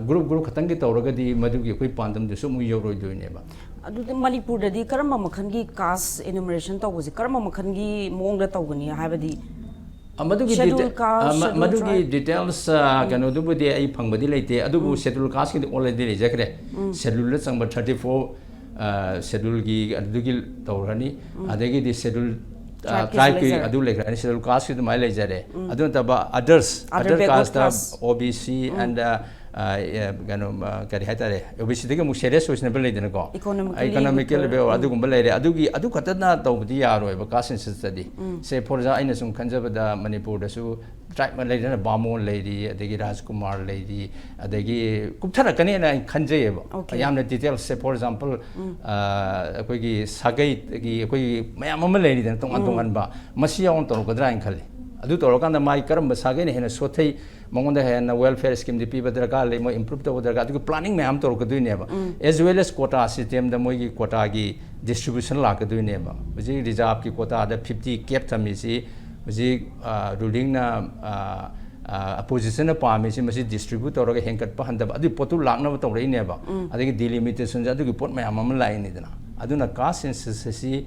group group ꯈꯛꯇꯪꯒꯤ ꯇꯧꯔꯒꯗꯤ ꯃꯗꯨꯒꯤ ꯑꯩꯈꯣꯏ ꯄꯥꯟꯗꯝꯗꯨꯁꯨ ꯑꯃꯨꯛ ꯌꯧꯔꯣꯏꯗꯣꯏꯅꯦꯕ꯫ ꯑꯗꯨꯗꯤ ꯃꯅꯤꯄꯨꯔꯗꯗꯤ ꯀꯔꯝꯕ ꯃꯈꯜꯒꯤ caste enumeration ꯇꯧꯕꯁꯦ ꯀꯔꯝꯕ ꯃꯈꯜꯒꯤ ꯃꯑꯣꯡꯗ ꯇꯧꯒꯅꯤ ꯍꯥꯏꯕꯗꯤ? ꯃꯗꯨꯒꯤ Schedule detail- caste, ꯑ, ꯃ- schedule ꯃꯗꯨꯒꯤ tribe? Details ꯀꯩꯅꯣꯗꯨꯕꯨꯗꯤ ꯑꯩ ꯐꯪꯕꯗꯤ ꯂꯩꯇꯦ, ꯑꯗꯨꯕꯨ schedule caste ꯀꯤꯗꯤ already ꯂꯩꯖꯈ꯭ꯔꯦ꯫ Schedule ꯗ ꯆꯪꯕ thirty four schedule ꯒꯤ ꯑꯗꯨꯒꯤ ꯇꯧꯔꯅꯤ꯫ ꯑꯗꯒꯤꯗꯤ schedule Tribe ꯀꯤꯁꯨ tribe ꯀꯤ ꯂꯩꯖꯔꯦ꯫ ꯑꯗꯨ ꯂꯩꯈ꯭ꯔꯦ꯫ Schedule caste ꯀꯤ ꯑꯗꯨꯃꯥꯏꯅ ꯂꯩꯖꯔꯦ꯫ ꯑꯗꯨ ꯅꯠꯇꯕ others, Other other backward caste ꯇ class. O B C and ꯑ, ꯑ, ꯀꯩꯅꯣ, ꯑ, ꯀꯔꯤ ꯍꯥꯏꯇꯥꯔꯦ, O B C ꯗꯒꯤ ꯑꯃꯨꯛ serious ꯑꯣꯏꯁꯤꯟꯅꯕ ꯂꯩꯗꯅꯀꯣ꯫ Economically Economically weaker. Weaker ꯑꯗꯨꯒꯨꯝꯕ ꯂꯩꯔꯦ꯫ ꯑꯗꯨꯒꯤ, ꯑꯗꯨ ꯈꯛꯇꯅ ꯇꯧꯕꯗꯤ ꯌꯥꯔꯣꯏꯕ caste census ꯇꯗꯤ꯫ Say for example, ꯑꯩꯅ ꯁꯨꯝ ꯈꯟꯖꯕꯗ ꯃꯅꯤꯄꯨꯔꯗꯁꯨ tribe ꯂꯩꯗꯅ, ꯕꯥꯃꯣꯟ ꯂꯩꯔꯤ, ꯑꯗꯒꯤ ꯔꯥꯖꯀꯨꯃꯥꯔ ꯂꯩꯔꯤ, ꯑꯗꯒꯤ ꯀꯨꯞꯊꯔꯛꯀꯅꯦꯅ ꯑꯩ ꯈꯟꯖꯩꯌꯦꯕ꯫ Okay. ꯌꯥꯝꯅ detail, say for example, ꯑ, ꯑꯩꯈꯣꯏꯒꯤ ꯁꯥꯒꯩꯗꯒꯤ ꯑꯩꯈꯣꯏꯒꯤ ꯃꯌꯥꯝ ꯑꯃ ꯂꯩꯔꯤꯗꯅ, ꯇꯣꯉꯥꯟ ꯇꯣꯉꯥꯟꯕ, ꯃꯁꯤ ꯌꯥꯎꯅ ꯇꯧꯔꯛꯀꯗ꯭ꯔꯥ ꯍꯥꯏꯅ ꯈꯜꯂꯤ꯫ ꯑꯗꯨ ꯇꯧꯔꯀꯥꯟꯗ ꯃꯥꯒꯤ ꯀꯔꯝꯕ ꯁꯥꯒꯩꯅ ꯍꯦꯟꯅ ꯁꯣꯠꯊꯩ, ꯃꯉꯣꯟꯗ ꯍꯦꯟꯅ welfare scheme ꯗꯤ ꯄꯤꯕ ꯗꯔꯀꯥꯔ ꯂꯩ, ꯃꯣꯏ improve ꯇꯧꯕ ꯗꯔꯀꯥꯔ, ꯑꯗꯨꯒꯤ planning ꯃꯌꯥꯝ ꯇꯧꯔꯛꯀꯗꯣꯏꯅꯦꯕ꯫ As well as quota system ꯗ ꯃꯣꯏꯒꯤ quota ꯒꯤ distribution ꯂꯥꯛꯀꯗꯣꯏꯅꯦꯕ꯫ ꯍꯧꯖꯤꯛ reserve ꯀꯤ quota ꯗ fifty cap ꯊꯝꯃꯤꯁꯤ ꯍꯧꯖꯤꯛ, ꯑ, ruling ꯅ, ꯑ, ꯑ, opposition ꯅ ꯄꯥꯝꯃꯤꯁꯤ ꯃꯁꯤ distribute ꯇꯧꯔꯒ ꯍꯦꯟꯒꯠꯄ ꯍꯟꯊꯕ, ꯑꯗꯨꯒꯤ ꯄꯣꯠꯇꯨ ꯂꯥꯛꯅꯕ ꯇꯧꯔꯛꯏꯅꯦꯕ꯫ ꯑꯗꯒꯤ delimitation ꯁꯦ ꯑꯗꯨꯒꯤ ꯄꯣꯠ ꯃꯌꯥꯝ ꯑꯃ ꯂꯥꯛꯏꯅꯤꯗꯅ꯫ ꯑꯗꯨꯅ caste census ꯑꯁꯤ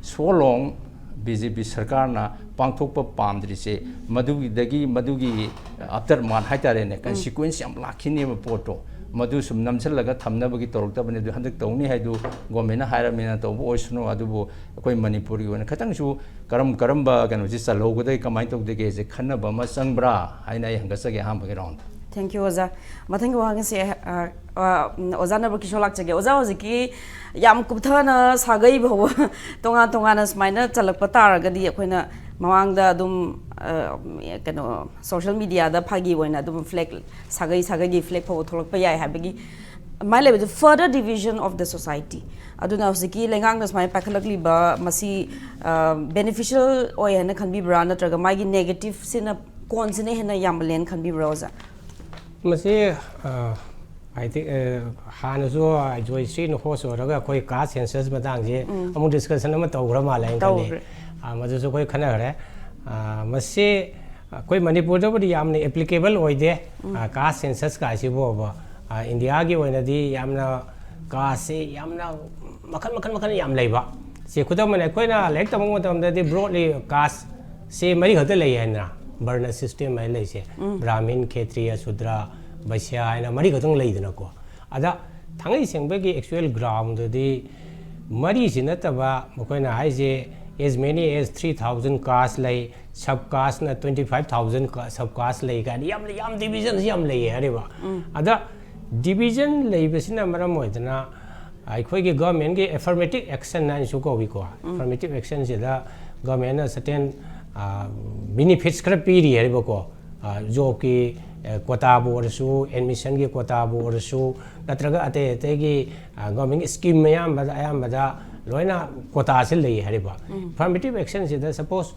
so long B J P ꯁꯔꯀꯥꯔꯅ ꯄꯥꯡꯊꯣꯛꯄ ꯄꯥꯝꯗ꯭ꯔꯤꯁꯦ, ꯃꯗꯨꯒꯤꯗꯒꯤ, ꯃꯗꯨꯒꯤ aftermath ꯍꯥꯏꯇꯥꯔꯦꯅꯦ, consequence ꯌꯥꯝ ꯂꯥꯛꯈꯤꯅꯦꯕ ꯄꯣꯠꯇꯣ꯫ ꯃꯗꯨ ꯁꯨꯝ ꯅꯝꯁꯤꯜꯂꯒ ꯊꯝꯅꯕꯒꯤ ꯇꯧꯔꯛꯇꯕꯅꯤ꯫ ꯑꯗꯨ ꯍꯟꯗꯛ ꯇꯧꯅꯤ ꯍꯥꯏꯗꯨ government ꯅ ꯍꯥꯏꯔꯕꯅꯤꯅ ꯇꯧꯕ ꯑꯣꯏꯁꯅꯨ꯫ ꯑꯗꯨꯕꯨ ꯑꯩꯈꯣꯏ ꯃꯅꯤꯄꯨꯔꯒꯤ ꯑꯣꯏꯅ ꯈꯤꯇꯪꯁꯨ ꯀꯔꯝ ꯀꯔꯝꯕ ꯀꯩꯅꯣꯁꯤ ꯆꯜꯍꯧꯒꯗꯒꯦ, ꯀꯃꯥꯏꯅ ꯇꯧꯗꯒꯦꯁꯦ ꯈꯟꯅꯕ ꯑꯃ ꯆꯪꯕ꯭ꯔꯥ ꯍꯥꯏꯅ ꯑꯩ ꯍꯪꯒꯠꯆꯒꯦ ꯑꯍꯥꯟꯕꯒꯤ round ꯗ꯫ Thank you, ꯑꯣꯖꯥ꯫ ꯃꯊꯪꯒꯤ ꯋꯥꯍꯪꯁꯦ ꯑ, ꯑ, ꯎꯝ, ꯑꯣꯖꯥ ꯅꯕꯀꯤꯁꯣꯔ ꯂꯥꯛꯆꯒꯦ꯫ ꯑꯣꯖꯥ, ꯍꯧꯖꯤꯛꯀꯤ ꯌꯥꯝ ꯀꯨꯞꯊꯅ ꯁꯥꯒꯩ ꯐꯥꯎꯕ ꯇꯣꯉꯥꯟ ꯇꯣꯉꯥꯟꯅ ꯁꯨꯃꯥꯏꯅ ꯆꯜꯂꯛꯄ ꯇꯥꯔꯒꯗꯤ, ꯑꯩꯈꯣꯏꯅ ꯃꯃꯥꯡꯗ ꯑꯗꯨꯝ ꯑ, ꯀꯩꯅꯣ, ꯁꯣꯁꯤꯌꯦꯜ ꯃꯤꯗꯤꯌꯥꯗ ꯐꯥꯒꯤ ꯑꯣꯏꯅ ꯑꯗꯨꯝ ꯐ꯭ꯂꯦꯛ, ꯁꯥꯒꯩ ꯁꯥꯒꯩꯒꯤ ꯐ꯭ꯂꯦꯛ ꯐꯥꯎꯕ ꯊꯣꯛꯂꯛꯄ ꯌꯥꯏ ꯍꯥꯏꯕꯒꯤ ꯑꯗꯨꯃꯥꯏꯅ ꯂꯩꯕꯗꯨ, further division of the society꯫ ꯑꯗꯨꯅ ꯍꯧꯖꯤꯛꯀꯤ ꯂꯩꯉꯥꯛꯅ ꯁꯨꯃꯥꯏꯅ ꯄꯥꯏꯈꯠꯂꯛꯂꯤꯕ ꯃꯁꯤ ꯕꯦꯅꯤꯐꯤꯁꯤꯌꯦꯜ ꯑꯣꯏ ꯍꯥꯏꯅ ꯈꯟꯕꯤꯕ꯭ꯔꯥ, ꯅꯠꯇ꯭ꯔꯒ ꯃꯥꯒꯤ ꯅꯦꯒꯦꯇꯤꯞꯁꯤꯅ, ꯀꯣꯟꯁꯤꯅ ꯍꯦꯟꯅ ꯌꯥꯝꯃꯜꯂꯦꯅ ꯈꯟꯕꯤꯕ꯭ꯔꯥ, ꯑꯣꯖꯥ? ꯃꯁꯤ ꯑ, ꯍꯥꯏꯗꯤ ꯑ, ꯍꯥꯟꯅꯁꯨ ꯖꯣꯏꯁ꯭ꯔꯤꯅ ꯍꯣꯁ ꯑꯣꯏꯔꯒ ꯑꯩꯈꯣꯏ ꯀꯥꯁ ꯁꯦꯟꯁꯁ ꯃꯇꯥꯡꯁꯦ ꯑꯃꯨꯛ ꯗꯤꯁꯀꯁꯟ ꯑꯃ ꯇꯧꯈ꯭ꯔ ꯃꯥꯜꯂꯦ ꯍꯥꯏꯅ ꯈꯜꯂꯤ꯫ ꯇꯧꯈ꯭ꯔꯦ꯫ ꯑ, ꯃꯗꯨꯁꯨ ꯑꯩꯈꯣꯏ ꯈꯟꯅꯈ꯭ꯔꯦ꯫ ꯑ, ꯃꯁꯤ ꯑꯩꯈꯣꯏ ꯃꯅꯤꯄꯨꯔꯗꯕꯨꯗꯤ ꯌꯥꯝꯅ ꯑꯦꯄ꯭ꯂꯤꯀꯦꯕꯜ ꯑꯣꯏꯗꯦ꯫ ꯑ, ꯀꯥꯁ ꯁꯦꯟꯁꯁ ꯀꯥꯏꯁꯤꯕꯨꯕ, ꯑ, ꯏꯟꯗꯤꯌꯥꯒꯤ ꯑꯣꯏꯅꯗꯤ ꯌꯥꯝꯅ ꯀꯥꯁꯁꯤ ꯌꯥꯝꯅ ꯃꯈꯜ ꯃꯈꯜ ꯃꯈꯜ ꯌꯥꯝ ꯂꯩꯕ꯫ ꯁꯤ ꯈꯨꯗꯝ ꯑꯣꯏꯅ ꯑꯩꯈꯣꯏꯅ ꯂꯥꯏꯔꯤꯛ ꯇꯝꯕ ꯃꯇꯝꯗꯗꯤ ꯕ꯭ꯔꯣꯗꯂꯤ ꯀꯥꯁꯁꯦ ꯃꯔꯤ ꯈꯛꯇ ꯂꯩ ꯍꯥꯏꯅ, ꯕꯔꯅ ꯁꯤꯁꯇꯦꯝ ꯍꯥꯏꯅ ꯂꯩꯁꯦ, ꯕ꯭ꯔꯥꯍꯃꯤꯟ, ꯈꯦꯇ꯭ꯔꯤꯌ, ꯁꯨꯗ꯭ꯔ, ꯕꯩꯁ꯭ꯌ ꯍꯥꯏꯅ ꯃꯔꯤ ꯈꯛꯇꯪ ꯂꯩꯗꯅꯀꯣ꯫ ꯑꯗ ꯊꯥꯡꯉꯩ ꯁꯦꯡꯕꯒꯤ ꯑꯦꯛꯆꯨꯋꯦꯜ ꯒ꯭ꯔꯥꯎꯟꯗꯗꯤ ꯃꯔꯤꯁꯤ ꯅꯠꯇꯕ ꯃꯈꯣꯏꯅ ꯍꯥꯏꯁꯦ as many as three thousand caste ꯂꯩ, sub casteꯅ twenty five thousand sub caste ꯂꯩ ꯀꯥꯏꯅ ꯌꯥꯝ ꯌꯥꯝ ꯗꯤꯕꯤꯖꯟꯁꯤ ꯌꯥꯝ ꯂꯩꯌꯦ ꯍꯥꯏꯔꯤꯕ꯫ ꯑꯗ ꯗꯤꯕꯤꯖꯟ ꯂꯩꯕꯁꯤꯅ ꯃꯔꯝ ꯑꯣꯏꯗꯅ ꯑꯩꯈꯣꯏꯒꯤ ꯒꯚꯔꯟꯃꯦꯟꯒꯤ ꯑꯦꯐꯔꯃꯦꯇꯤꯞ ꯑꯦꯛꯁꯟ ꯍꯥꯏꯅꯁꯨ ꯀꯧꯏꯀꯣ꯫ ꯑꯦꯐꯔꯃꯦꯇꯤꯞ ꯑꯦꯛꯁꯟꯁꯤꯗ ꯒꯚꯔꯟꯃꯦꯟꯅ ꯁꯔꯇꯦꯟ ꯕꯤꯅꯤꯐꯤꯠꯁ ꯈꯔ ꯄꯤꯔꯤ ꯍꯥꯏꯔꯤꯕꯀꯣ꯫ ꯖꯣꯕꯀꯤ ꯀꯣꯇꯥꯕꯨ ꯑꯣꯏꯔꯁꯨ, ꯑꯦꯗꯃꯤꯁꯟꯒꯤ ꯀꯣꯇꯥꯕꯨ ꯑꯣꯏꯔꯁꯨ, ꯅꯠꯇ꯭ꯔꯒ ꯑꯇꯩ ꯑꯇꯩꯒꯤ ꯒꯚꯔꯟꯃꯦꯟꯒꯤ ꯁ꯭ꯀꯤꯝ ꯑꯌꯥꯝꯕꯗ ꯑꯌꯥꯝꯕꯗ ꯂꯣꯏꯅ ꯀꯣꯇꯥꯁꯤ ꯂꯩ ꯍꯥꯏꯔꯤꯕ꯫ ꯑꯦꯐꯔꯃꯦꯇꯤꯞ ꯑꯦꯛꯁꯟꯁꯤꯗ ꯁꯄꯣꯁ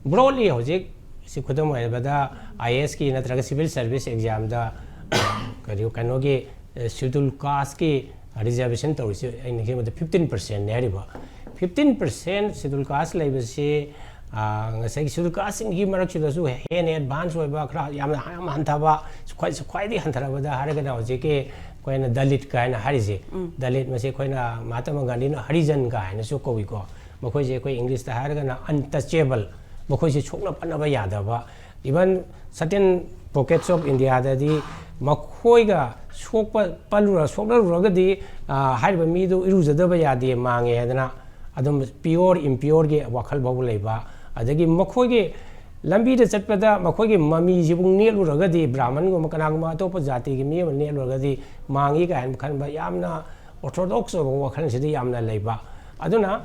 ꯕ꯭ꯔꯣꯗꯂꯤ ꯍꯧꯖꯤꯛ ꯁꯤ ꯈꯨꯗꯝ ꯑꯣꯏꯔꯕꯗ ꯑꯥꯏ ꯑꯦꯁꯀꯤ ꯅꯠꯇ꯭ꯔꯒ ꯁꯤꯚꯤꯜ ꯁꯥꯔꯚꯤꯁ ꯑꯦꯛꯖꯥꯝꯗ ꯀꯔꯤ ꯀꯩꯅꯣꯒꯤ ꯁꯦꯗꯨꯜ ꯀꯥꯁꯀꯤ ꯔꯤꯖꯥꯔꯕꯦꯁꯟ ꯇꯧꯔꯤꯁꯤ ꯑꯩꯅ ꯅꯤꯡꯁꯤꯡꯕꯗ ꯐꯤꯐꯇꯤꯟ ꯄꯔꯁꯦꯟꯅꯦ ꯍꯥꯏꯔꯤꯕ꯫ ꯐꯤꯐꯇꯤꯟ ꯄꯔꯁꯦꯟ ꯁꯦꯗꯨꯜ ꯀꯥꯁ ꯂꯩꯕꯁꯤ, ꯑ, ꯉꯁꯥꯏꯒꯤ ꯁꯦꯗꯨꯜ ꯀꯥꯁꯁꯤꯡꯒꯤ ꯃꯔꯛꯁꯤꯗꯁꯨ ꯍꯦꯟꯅ ꯑꯦꯗꯚꯥꯟꯁ ꯑꯣꯏꯕ, ꯈꯔ ꯌꯥꯝꯅ ꯌꯥꯝ ꯍꯟꯊꯕ, ꯈ꯭ꯋꯥꯏ-, ꯈ꯭ꯋꯥꯏꯗꯒꯤ ꯍꯟꯊꯔꯕꯗ ꯍꯥꯏꯔꯒꯅ ꯍꯧꯖꯤꯛꯀꯤ ꯑꯩꯈꯣꯏꯅ ꯗꯂꯤꯠ ꯀꯥꯏꯅ ꯍꯥꯏꯔꯤꯁꯦ꯫ ꯗꯂꯤꯠ ꯃꯁꯤ ꯑꯩꯈꯣꯏꯅ ꯃꯍꯥꯇꯃꯥ ꯒꯥꯟꯙꯤꯅ ꯍꯔꯤꯖꯟ ꯀꯥꯏꯅꯁꯨ ꯀꯧꯏꯀꯣ꯫ ꯃꯈꯣꯏꯁꯦ ꯑꯩꯈꯣꯏ ꯏꯪꯂꯤꯁꯇ ꯍꯥꯏꯔꯒꯅ ꯑꯟꯇꯆꯦꯕꯜ, ꯃꯈꯣꯏꯁꯦ ꯁꯣꯛꯅ ꯄꯟꯅꯕ ꯌꯥꯗꯕ꯫ Even certain pockets of Indiaꯗꯗꯤ ꯃꯈꯣꯏꯒ ꯁꯣꯛꯄ ꯄꯜꯂꯨꯔ-, ꯁꯣꯛꯅꯔꯨꯔꯒꯗꯤ, ꯑ, ꯍꯥꯏꯔꯤꯕ ꯃꯤꯗꯨ ꯏꯔꯨꯖꯗꯕ ꯌꯥꯗꯦ, ꯃꯥꯡꯉꯦ ꯍꯥꯏꯗꯅ ꯑꯗꯨꯝ pure impureꯒꯤ ꯋꯥꯈꯜ ꯐꯥꯎꯕ ꯂꯩꯕ꯫ ꯑꯗꯒꯤ ꯃꯈꯣꯏꯒꯤ ꯂꯝꯕꯤꯗ ꯆꯠꯄꯗ ꯃꯈꯣꯏꯒꯤ ꯃꯃꯤꯁꯤꯕꯨ ꯅꯦꯠꯂꯨꯔꯒꯗꯤ, ꯕ꯭ꯔꯥꯍꯃꯟꯒꯨꯝꯕ ꯀꯅꯥꯒꯨꯝꯕ ꯑꯇꯣꯞꯄ ꯖꯥꯇꯤꯒꯤ ꯃꯤ ꯑꯃ ꯅꯦꯠꯂꯨꯔꯒꯗꯤ ꯃꯥꯡꯉꯤ ꯀꯥꯏꯅ ꯈꯟꯕ ꯌꯥꯝꯅ orthodox ꯑꯣꯏꯕ ꯋꯥꯈꯜꯁꯤꯗꯤ ꯌꯥꯝꯅ ꯂꯩꯕ꯫ ꯑꯗꯨꯅ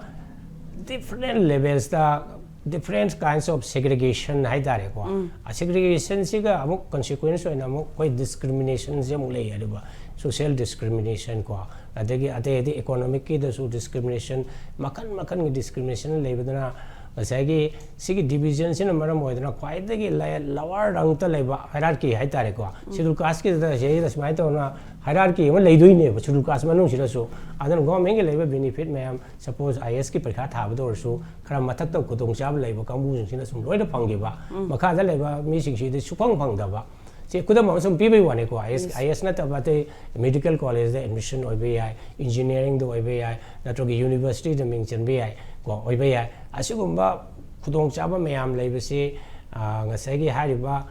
different levelsꯇ different kinds of segregation ꯍꯥꯏꯇꯥꯔꯦꯀꯣ꯫ ꯁꯦꯒ꯭ꯔꯤꯒꯦꯁꯟꯁꯤꯒ ꯑꯃꯨꯛ consequence ꯑꯣꯏꯅ ꯑꯃꯨꯛ ꯑꯩꯈꯣꯏ ꯗꯤꯁꯀ꯭ꯔꯤꯃꯤꯅꯦꯁꯟꯁꯦ ꯑꯃꯨꯛ ꯂꯩ ꯍꯥꯏꯔꯤꯕ, social discrimination ꯀꯣ, ꯑꯗꯒꯤ ꯑꯇꯩ ꯑꯇꯩ economicꯀꯤꯗꯁꯨ discrimination, ꯃꯈꯜ ꯃꯈꯜꯒꯤ discrimination ꯂꯩꯕꯗꯨꯅ ꯉꯁꯥꯏꯒꯤ ꯁꯤꯒꯤ divisionꯁꯤꯅ ꯃꯔꯝ ꯑꯣꯏꯗꯅ ꯈ꯭ꯋꯥꯏꯗꯒꯤ lower rungꯇ ꯂꯩꯕ hierarchy ꯍꯥꯏꯇꯥꯔꯦꯀꯣ, schedule casteꯀꯤꯗ ꯁꯤꯗ ꯁꯨꯃꯥꯏꯅ ꯇꯧꯅ hierarchy ꯑꯃ ꯂꯩꯗꯣꯏꯅꯦꯕ schedule caste ꯃꯅꯨꯡꯁꯤꯗꯁꯨ꯫ ꯑꯗꯨꯅ governmentꯀꯤ ꯂꯩꯕ benefit ꯃꯌꯥꯝ, suppose IASꯀꯤ ꯄꯔꯤꯈꯥ ꯊꯥꯕꯗ ꯑꯣꯏꯔꯁꯨ, ꯈꯔ ꯃꯊꯛꯇ ꯈꯨꯗꯣꯡꯆꯥꯕ ꯂꯩꯕ ꯀꯥꯡꯕꯨꯁꯤꯡꯁꯤꯅ ꯁꯨꯝ ꯂꯣꯏꯅ ꯐꯪꯈꯤꯕ, ꯃꯈꯥꯗ ꯂꯩꯕ ꯃꯤꯁꯤꯡꯁꯤꯗꯤ ꯁꯨꯐꯪ ꯐꯪꯗꯕ꯫ ꯁꯤ ꯈꯨꯗꯝ ꯑꯃ ꯁꯨꯝ ꯄꯤꯕꯩ ꯋꯥꯅꯤꯀꯣ, IAS, IAS ꯅꯠꯇꯕ ꯑꯇꯩ medical collegeꯗ admission ꯑꯣꯏꯕ ꯌꯥꯏ, engineeringꯗ ꯑꯣꯏꯕ ꯌꯥꯏ, ꯅꯠꯇ꯭ꯔꯒ universityꯗ ꯃꯤꯡ ꯆꯟꯕ ꯌꯥꯏ ꯀꯣ, ꯑꯣꯏꯕ ꯌꯥꯏ꯫ ꯑꯁꯤꯒꯨꯝꯕ ꯈꯨꯗꯣꯡꯆꯥꯕ ꯃꯌꯥꯝ ꯂꯩꯕꯁꯤ, ꯉꯁꯥꯏꯒꯤ ꯍꯥꯏꯔꯤꯕ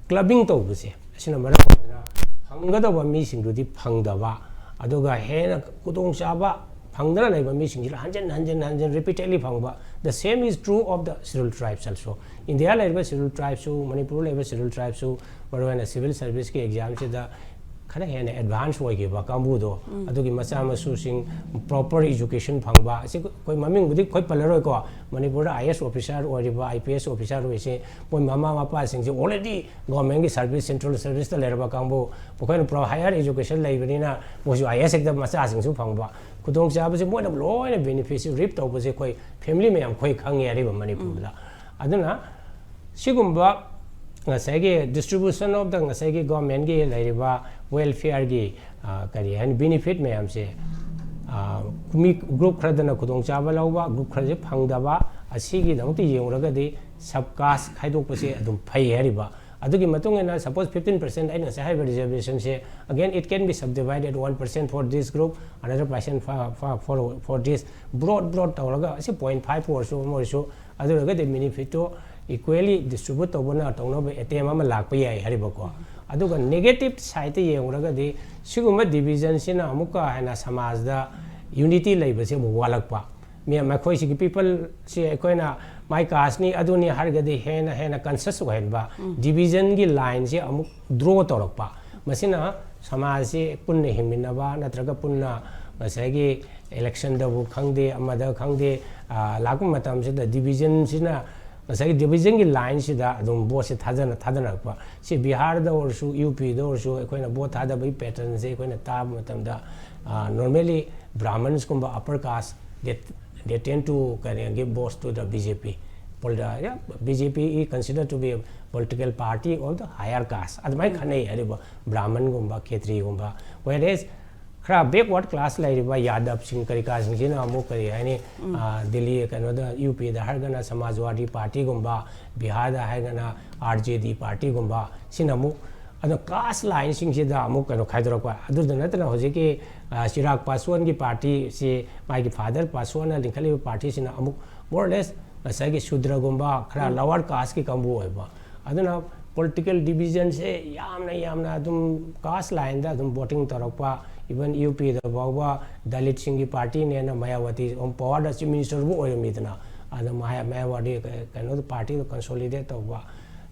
clubbing ꯇꯧꯕꯁꯦ, ꯑꯁꯤꯅ ꯃꯔꯝ ꯑꯣꯏꯗꯅ ꯐꯪꯒꯗꯧꯕ ꯃꯤꯁꯤꯡꯗꯨꯗꯤ ꯐꯪꯗꯕ, ꯑꯗꯨꯒ ꯍꯦꯟꯅ ꯈꯨꯗꯣꯡꯆꯥꯕ ꯐꯪꯗꯅ ꯂꯩꯕ ꯃꯤꯁꯤꯡꯁꯤꯅ ꯍꯟꯖꯤꯟ ꯍꯟꯖꯤꯟ ꯍꯟꯖꯤꯟ repeatedly ꯐꯪꯕ꯫ The same is true of the scheduled tribes also. India ꯂꯩꯔꯤꯕ scheduled tribesꯁꯨ, ꯃꯅꯤꯄꯨꯔ ꯂꯩꯔꯤꯕ scheduled tribesꯁꯨ, ꯃꯔꯨꯑꯣꯏꯅ civil serviceꯀꯤ examꯁꯤꯗ ꯈꯔ ꯍꯦꯟꯅ advance ꯑꯣꯏꯈꯤꯕ ꯀꯥꯡꯕꯨꯗꯣ, ꯑꯗꯨꯒꯤ ꯃꯆꯥ ꯃꯁꯨꯁꯤꯡ proper education ꯐꯪꯕ꯫ ꯑꯁꯤ ꯑꯩꯈꯣꯏ ꯃꯃꯤꯡꯕꯨꯗꯤ ꯑꯩꯈꯣꯏ ꯄꯜꯂꯔꯣꯏꯀꯣ, ꯃꯅꯤꯄꯨꯔꯗ IAS officer ꯑꯣꯏꯔꯤꯕ, IPS officer ꯑꯣꯏꯁꯦ, ꯃꯣꯏ ꯃꯃꯥ ꯃꯄꯥꯁꯤꯡꯁꯦ already governmentꯀꯤ service, central serviceꯇ ꯂꯩꯔꯕ ꯀꯥꯡꯕꯨ, ꯃꯈꯣꯏꯅ pro-, higher education ꯂꯩꯕꯅꯤꯅ ꯃꯣꯏꯁꯨ IAS ꯍꯦꯛꯇ ꯃꯆꯥꯁꯤꯡꯁꯨ ꯐꯪꯕ꯫ ꯈꯨꯗꯣꯡꯆꯥꯕꯁꯦ ꯃꯣꯏꯅ ꯂꯣꯏꯅ benefitꯁꯦ reap ꯇꯧꯕꯁꯦ ꯑꯩꯈꯣꯏ family ꯃꯌꯥꯝ ꯑꯩꯈꯣꯏ ꯈꯪꯉꯦ ꯑꯔꯤꯕ ꯃꯅꯤꯄꯨꯔꯗ꯫ ꯑꯗꯨꯅ ꯁꯤꯒꯨꯝꯕ ꯉꯁꯥꯏꯒꯤ distribution of the, ꯉꯁꯥꯏꯒꯤ governmentꯀꯤ ꯂꯩꯔꯤꯕ welfareꯒꯤ, ꯑ, ꯀꯔꯤ ꯍꯥꯏꯅꯤ, benefit ꯃꯌꯥꯝꯁꯦ, ꯑ, ꯃꯤ group ꯈꯔꯗꯅ ꯈꯨꯗꯣꯡꯆꯥꯕ ꯂꯧꯕ, group ꯈꯔꯁꯦ ꯐꯪꯗꯕ, ꯑꯁꯤꯒꯤꯗꯃꯛꯇ ꯌꯦꯡꯉꯨꯔꯒꯗꯤ sub caste ꯈꯥꯏꯗꯣꯛꯄꯁꯦ ꯑꯗꯨꯝ ꯐꯩ ꯍꯥꯏꯔꯤꯕ꯫ ꯑꯗꯨꯒꯤ ꯃꯇꯨꯡ ꯏꯟꯅ, suppose fifteen percent ꯑꯩꯅ ꯉꯁꯥꯏ ꯍꯥꯏꯔꯤꯕ reservationꯁꯦ, again, it can be subdivided, one percent for this group, another percent for, for, for, for this, broad, broad ꯇꯧꯔꯒ, ꯑꯁꯤ point five ꯑꯣꯏꯔꯁꯨ, ꯑꯃ ꯑꯣꯏꯔꯁꯨ, ꯑꯗꯨ ꯑꯣꯏꯔꯒꯗꯤ benefitꯇꯣ equally distribute ꯇꯧꯕꯅ, ꯇꯧꯅꯕ attempt ꯑꯃ ꯂꯥꯛꯄ ꯌꯥꯏ ꯍꯥꯏꯔꯤꯕꯀꯣ꯫ ꯑꯗꯨꯒ negative sideꯇ ꯌꯦꯡꯉꯨꯔꯒꯗꯤ, ꯁꯤꯒꯨꯝꯕ divisionꯁꯤꯅ ꯑꯃꯨꯛꯀ ꯍꯦꯟꯅ ꯁꯃꯥꯖꯗ unity ꯂꯩꯕꯁꯦ ꯑꯃꯨꯛ ꯋꯥꯠꯂꯛꯄ꯫ ꯃꯤ-, ꯃꯈꯣꯏꯁꯤꯒꯤ peopleꯁꯤ ꯑꯩꯈꯣꯏꯅ ꯃꯥꯏ ꯀꯥꯁꯅꯤ ꯑꯗꯨꯅꯤ ꯍꯥꯏꯔꯒꯗꯤ ꯍꯦꯟꯅ ꯍꯦꯟꯅ ꯀꯟꯁꯤꯌꯁ ꯑꯣꯏꯍꯟꯕ, ꯗꯤꯕꯤꯖꯟꯒꯤ ꯂꯥꯏꯟꯁꯦ ꯑꯃꯨꯛ ꯗ꯭ꯔꯣ ꯇꯧꯔꯛꯄ, ꯃꯁꯤꯅ ꯁꯃꯥꯖꯁꯤ ꯄꯨꯟꯅ ꯍꯤꯡꯃꯤꯟꯅꯕ ꯅꯠꯇ꯭ꯔꯒ ꯄꯨꯟꯅ ꯉꯁꯥꯏꯒꯤ ꯏꯂꯦꯛꯁꯟꯗꯕꯨ ꯈꯪꯗꯦ, ꯑꯃꯗ ꯈꯪꯗꯦ, ꯂꯥꯛꯄ ꯃꯇꯝꯁꯤꯗ ꯗꯤꯕꯤꯖꯟꯁꯤꯅ, ꯉꯁꯥꯏꯒꯤ ꯗꯤꯕꯤꯖꯟꯒꯤ ꯂꯥꯏꯟꯁꯤꯗ ꯑꯗꯨꯝ ꯚꯣꯠꯁꯦ ꯊꯥꯗꯅ ꯊꯥꯗꯅꯔꯛꯄ꯫ ꯁꯤ ꯕꯤꯍꯥꯔꯗ ꯑꯣꯏꯔꯁꯨ, ꯌꯨ ꯄꯤꯗ ꯑꯣꯏꯔꯁꯨ ꯑꯩꯈꯣꯏꯅ ꯚꯣꯠ ꯊꯥꯗꯕꯒꯤ ꯄꯦꯇꯔꯟꯁꯦ ꯑꯩꯈꯣꯏꯅ ꯇꯥꯕ ꯃꯇꯝꯗ, ꯅꯣꯔꯃꯦꯂꯤ ꯕ꯭ꯔꯥꯍꯃꯟꯁꯀꯨꯝꯕ, upper caste, they, they tend to ꯀꯔꯤ, give votes to the B J P. B J P is considered to be a political party of the higher caste. ꯑꯗꯨꯃꯥꯏꯅ ꯈꯟꯅꯩ꯫ ꯑꯗꯨꯕꯨ ꯕ꯭ꯔꯥꯍꯃꯟꯒꯨꯝꯕ, ꯈꯦꯇ꯭ꯔꯤꯒꯨꯝꯕ, whereas ꯈꯔ backward class ꯂꯩꯔꯤꯕ ꯌꯥꯗꯕꯁꯤꯡ ꯀꯔꯤ ꯀꯥꯁꯤꯡꯁꯤꯅ ꯑꯃꯨꯛ ꯀꯔꯤ ꯍꯥꯏꯅꯤ, ꯗꯤꯜꯂꯤ ꯀꯩꯅꯣꯗ, ꯌꯨ ꯄꯤꯗ ꯍꯥꯏꯔꯒꯅ ꯁꯃꯥꯖꯋꯥꯗꯤ ꯄꯥꯔꯇꯤꯒꯨꯝꯕ, ꯕꯤꯍꯥꯔꯗ ꯍꯥꯏꯔꯒꯅ ꯑꯥꯔ ꯖꯦ ꯗꯤ ꯄꯥꯔꯇꯤꯒꯨꯝꯕ, ꯁꯤꯅ ꯑꯃꯨꯛ ꯑꯗꯣ ꯀꯥꯁ ꯂꯥꯏꯟꯁꯤꯡꯁꯤꯗ ꯑꯃꯨꯛ ꯀꯩꯅꯣ ꯈꯥꯏꯗꯣꯔꯛꯄ꯫ ꯑꯗꯨꯗ ꯅꯠꯇꯅ ꯍꯧꯖꯤꯛꯀꯤ ꯆꯤꯔꯥꯛ ꯄꯥꯁꯋꯥꯟꯒꯤ ꯄꯥꯔꯇꯤꯁꯤ, ꯃꯥꯒꯤ ꯐꯥꯗꯔ ꯄꯥꯁꯋꯥꯟꯅ ꯂꯤꯡꯈꯠꯂꯤꯕ ꯄꯥꯔꯇꯤꯁꯤꯅ ꯑꯃꯨꯛ more or less ꯉꯁꯥꯏꯒꯤ ꯁꯨꯗ꯭ꯔꯒꯨꯝꯕ ꯈꯔ ꯂꯋꯥꯔ ꯀꯥꯁꯀꯤ ꯀꯥꯡꯕꯨ ꯑꯣꯏꯕ꯫ ꯑꯗꯨꯅ ꯄꯣꯂꯤꯇꯤꯀꯦꯜ ꯗꯤꯕꯤꯖꯟꯁꯦ ꯌꯥꯝꯅ ꯌꯥꯝꯅ ꯑꯗꯨꯝ ꯀꯥꯁ ꯂꯥꯏꯟꯗ ꯑꯗꯨꯝ ꯚꯣꯇꯤꯡ ꯇꯧꯔꯛꯄ, ꯏꯚꯟ ꯌꯨ ꯄꯤꯗ ꯐꯥꯎꯕ ꯗꯂꯤꯠꯁꯤꯡꯒꯤ ꯄꯥꯔꯇꯤꯅꯦꯅ ꯃꯌꯥꯋꯥꯇꯤ ꯄꯋꯥꯔꯗ ꯆꯤꯐ ꯃꯤꯅꯤꯁꯇꯔꯕꯨ ꯑꯣꯏꯔꯝꯃꯤꯗꯅ, ꯑꯗ ꯃꯌꯥꯋꯥꯇꯤ ꯀꯩꯅꯣꯗ ꯄꯥꯔꯇꯤꯗꯣ ꯀꯟꯁꯣꯂꯤꯗꯦꯠ ꯇꯧꯕ,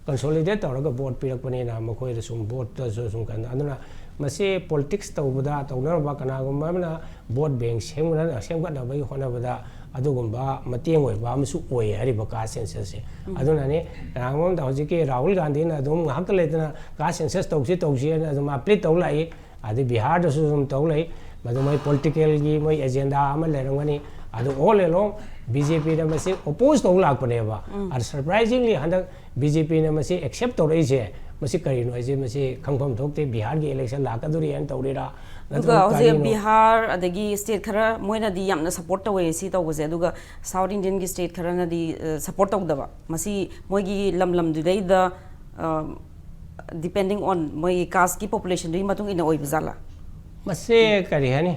ꯀꯟꯁꯣꯂꯤꯗꯦꯠ ꯇꯧꯔꯒ ꯚꯣꯠ ꯄꯤꯔꯛꯄꯅꯤꯅ ꯃꯈꯣꯏꯗ ꯁꯨꯝ ꯚꯣꯠꯇꯁꯨ ꯁꯨꯝ ꯀꯩꯅꯣ꯫ ꯑꯗꯨꯅ ꯃꯁꯤ ꯄꯣꯂꯤꯇꯤꯛꯁ ꯇꯧꯕꯗ, ꯇꯧꯅꯔꯕ ꯀꯅꯥꯒꯨꯝꯕ ꯑꯃꯅ ꯚꯣꯠ ꯕꯦꯡ ꯁꯦꯝꯒꯠꯅ-, ꯁꯦꯝꯒꯠꯅꯕꯒꯤ ꯍꯣꯠꯅꯕꯗ ꯑꯗꯨꯒꯨꯝꯕ ꯃꯇꯦꯡ ꯑꯣꯏꯕ ꯑꯃꯁꯨ ꯑꯣꯏ ꯍꯥꯏꯔꯤꯕ ꯀꯥꯁ ꯁꯦꯟꯁꯁꯁꯦ꯫ ꯑꯗꯨꯅꯅꯤ ꯀꯅꯥꯒꯨꯝꯕ ꯑꯃꯗ ꯍꯧꯖꯤꯛꯀꯤ ꯔꯥꯍꯨꯜ ꯒꯥꯟꯙꯤꯅ ꯑꯗꯨꯝ ꯉꯥꯏꯍꯥꯛꯇ ꯂꯩꯇꯅ ꯀꯥꯁ ꯁꯦꯟꯁꯁ ꯇꯧꯁꯤ ꯇꯧꯁꯤ ꯍꯥꯏꯅ ꯑꯗꯨꯝ ꯃꯥ ꯄ꯭ꯂꯤꯠ ꯇꯧ ꯂꯥꯛꯏ꯫ ꯑꯗꯩ ꯕꯤꯍꯥꯔꯗꯁꯨ ꯑꯗꯨꯝ ꯇꯧ ꯂꯩ꯫ ꯃꯗꯨ ꯃꯣꯏ ꯄꯣꯂꯤꯇꯤꯀꯦꯜꯒꯤ ꯃꯣꯏ ꯑꯦꯖꯦꯟꯗꯥ ꯑꯃ ꯂꯩꯔꯝꯒꯅꯤ꯫ ꯑꯗꯨ all along ꯕꯤ ꯖꯦ ꯄꯤꯅ ꯃꯁꯤ ꯑꯣꯄꯣꯖ ꯇꯧ ꯂꯥꯛꯄꯅꯦꯕ꯫ ꯑꯗꯨ ꯁꯔꯄ꯭ꯔꯥꯏꯖꯤꯡꯂꯤ ꯍꯟꯗꯛ ꯕꯤ ꯖꯦ ꯄꯤꯅ ꯃꯁꯤ ꯑꯦꯛꯁꯦꯞ ꯇꯧꯔꯛꯏꯁꯦ, ꯃꯁꯤ ꯀꯔꯤꯅꯣ ꯍꯥꯏꯁꯦ, ꯃꯁꯤ ꯈꯪꯐꯝ ꯊꯣꯛꯇꯦ꯫ ꯕꯤꯍꯥꯔꯒꯤ ꯏꯂꯦꯛꯁꯟ ꯂꯥꯛꯀꯗꯣꯔꯤ ꯍꯥꯏꯅ ꯇꯧꯔꯤꯔꯥ, ꯑꯗꯨꯒ ꯅꯠꯇ꯭ꯔꯒ ꯍꯧꯖꯤꯛ ꯀꯔꯤꯅꯣ? ꯕꯤꯍꯥꯔ ꯑꯗꯒꯤ ꯁ꯭ꯇꯦꯠ ꯈꯔ ꯃꯣꯏꯅꯗꯤ ꯌꯥꯝꯅ ꯁꯄꯣꯔꯠ ꯇꯧꯋꯦ ꯁꯤ ꯇꯧꯕꯁꯦ, ꯑꯗꯨꯒ ꯁꯥꯎꯠ ꯏꯟꯗꯤꯌꯟꯒꯤ ꯁ꯭ꯇꯦꯠ ꯈꯔꯅꯗꯤ ꯁꯄꯣꯔꯠ ꯇꯧꯗꯕ, ꯃꯁꯤ ꯃꯣꯏꯒꯤ ꯂꯝ ꯂꯝꯗꯨꯗꯩꯗ ꯗꯤꯄꯦꯟꯗꯤꯡ ꯑꯣꯟ ꯃꯣꯏꯒꯤ ꯀꯥꯁꯀꯤ ꯄꯣꯄꯨꯂꯦꯁꯟꯗꯨꯒꯤ ꯃꯇꯨꯡ ꯏꯟꯅ ꯑꯣꯏꯕ ꯖꯥꯠꯂꯥ? ꯃꯁꯦ ꯀꯔꯤ ꯍꯥꯏꯅꯤ,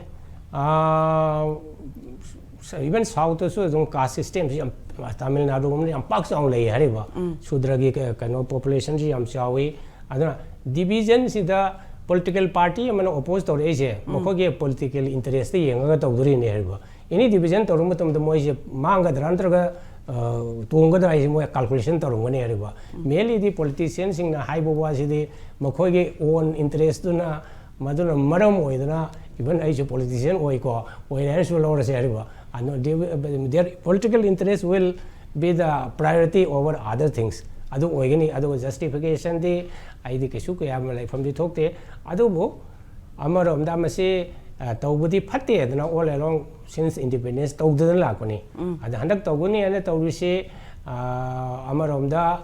ꯏꯚꯟ ꯁꯥꯎꯠꯇꯁꯨ ꯑꯗꯨꯝ ꯀꯥꯁ ꯁꯤꯁꯇꯦꯝꯁꯤ ꯌꯥꯝ, ꯇꯥꯃꯤꯜ ꯅꯥꯗꯨꯒꯨꯝꯕꯗ ꯌꯥꯝ ꯄꯥꯛ ꯆꯥꯎꯅ ꯂꯩ ꯍꯥꯏꯔꯤꯕ꯫ ꯁꯨꯗ꯭ꯔꯒꯤ ꯀ-, ꯀꯩꯅꯣ ꯄꯣꯄꯨꯂꯦꯁꯟꯁꯤ ꯌꯥꯝ ꯆꯥꯎꯏ꯫ ꯑꯗꯨꯅ ꯗꯤꯕꯤꯖꯟꯁꯤꯗ ꯄꯣꯂꯤꯇꯤꯀꯦꯜ ꯄꯥꯔꯇꯤ ꯑꯃꯅ ꯑꯣꯄꯣꯖ ꯇꯧꯔꯛꯏꯁꯦ ꯃꯈꯣꯏꯒꯤ ꯄꯣꯂꯤꯇꯤꯀꯦꯜ ꯏꯟꯇꯔꯦꯁꯇ ꯌꯦꯡꯉꯒ ꯇꯧꯗꯣꯔꯤꯅꯦ ꯍꯥꯏꯔꯤꯕ꯫ ꯑꯦꯅꯤ ꯗꯤꯕꯤꯖꯟ ꯇꯧꯔꯨꯕ ꯃꯇꯝꯗ ꯃꯣꯏꯁꯦ ꯃꯥꯡꯒꯗ꯭ꯔꯥ ꯅꯠꯇ꯭ꯔꯒ ꯇꯣꯡꯒꯗ꯭ꯔꯥ ꯍꯥꯏꯁꯦ ꯃꯣꯏ ꯀꯥꯜꯀꯨꯂꯦꯁꯟ ꯇꯧꯔꯝꯒꯅꯤ ꯍꯥꯏꯔꯤꯕ꯫ ꯃꯦꯟꯂꯤꯗꯤ ꯄꯣꯂꯤꯇꯤꯁꯤꯌꯟꯁꯤꯡꯅ ꯍꯥꯏꯕ ꯋꯥꯁꯤꯗꯤ ꯃꯈꯣꯏꯒꯤ ꯑꯣꯟ ꯏꯟꯇꯔꯦꯁꯇꯨꯅ, ꯃꯗꯨꯅ ꯃꯔꯝ ꯑꯣꯏꯗꯅ, ꯏꯚꯟ ꯑꯩꯁꯨ ꯄꯣꯂꯤꯇꯤꯁꯤꯌꯟ ꯑꯣꯏꯀꯣ, ꯑꯣꯏꯔꯦ ꯍꯥꯏꯔꯁꯨ ꯂꯧꯔꯁꯦ ꯍꯥꯏꯔꯤꯕ, ꯑꯗꯣ their political interest will be the priority over other things ꯑꯗꯨ ꯑꯣꯏꯒꯅꯤ꯫ ꯑꯗꯨꯒ ꯖꯁꯇꯤꯐꯤꯀꯦꯁꯟꯗꯤ ꯑꯩꯗꯤ ꯀꯩꯁꯨ ꯀꯌꯥ ꯂꯩꯐꯝꯗꯤ ꯊꯣꯛꯇꯦ꯫ ꯑꯗꯨꯕꯨ ꯑꯃꯔꯣꯝꯗ ꯃꯁꯤ ꯇꯧꯕꯗꯤ ꯐꯠꯇꯦ ꯑꯗꯨꯅ all along since independence ꯇꯧꯗꯅ ꯂꯥꯛꯄꯅꯤ꯫ ꯑꯗ ꯍꯟꯗꯛ ꯇꯧꯒꯅꯤ ꯍꯥꯏꯅ ꯇꯧꯔꯤꯁꯤ ꯑꯃꯔꯣꯝꯗ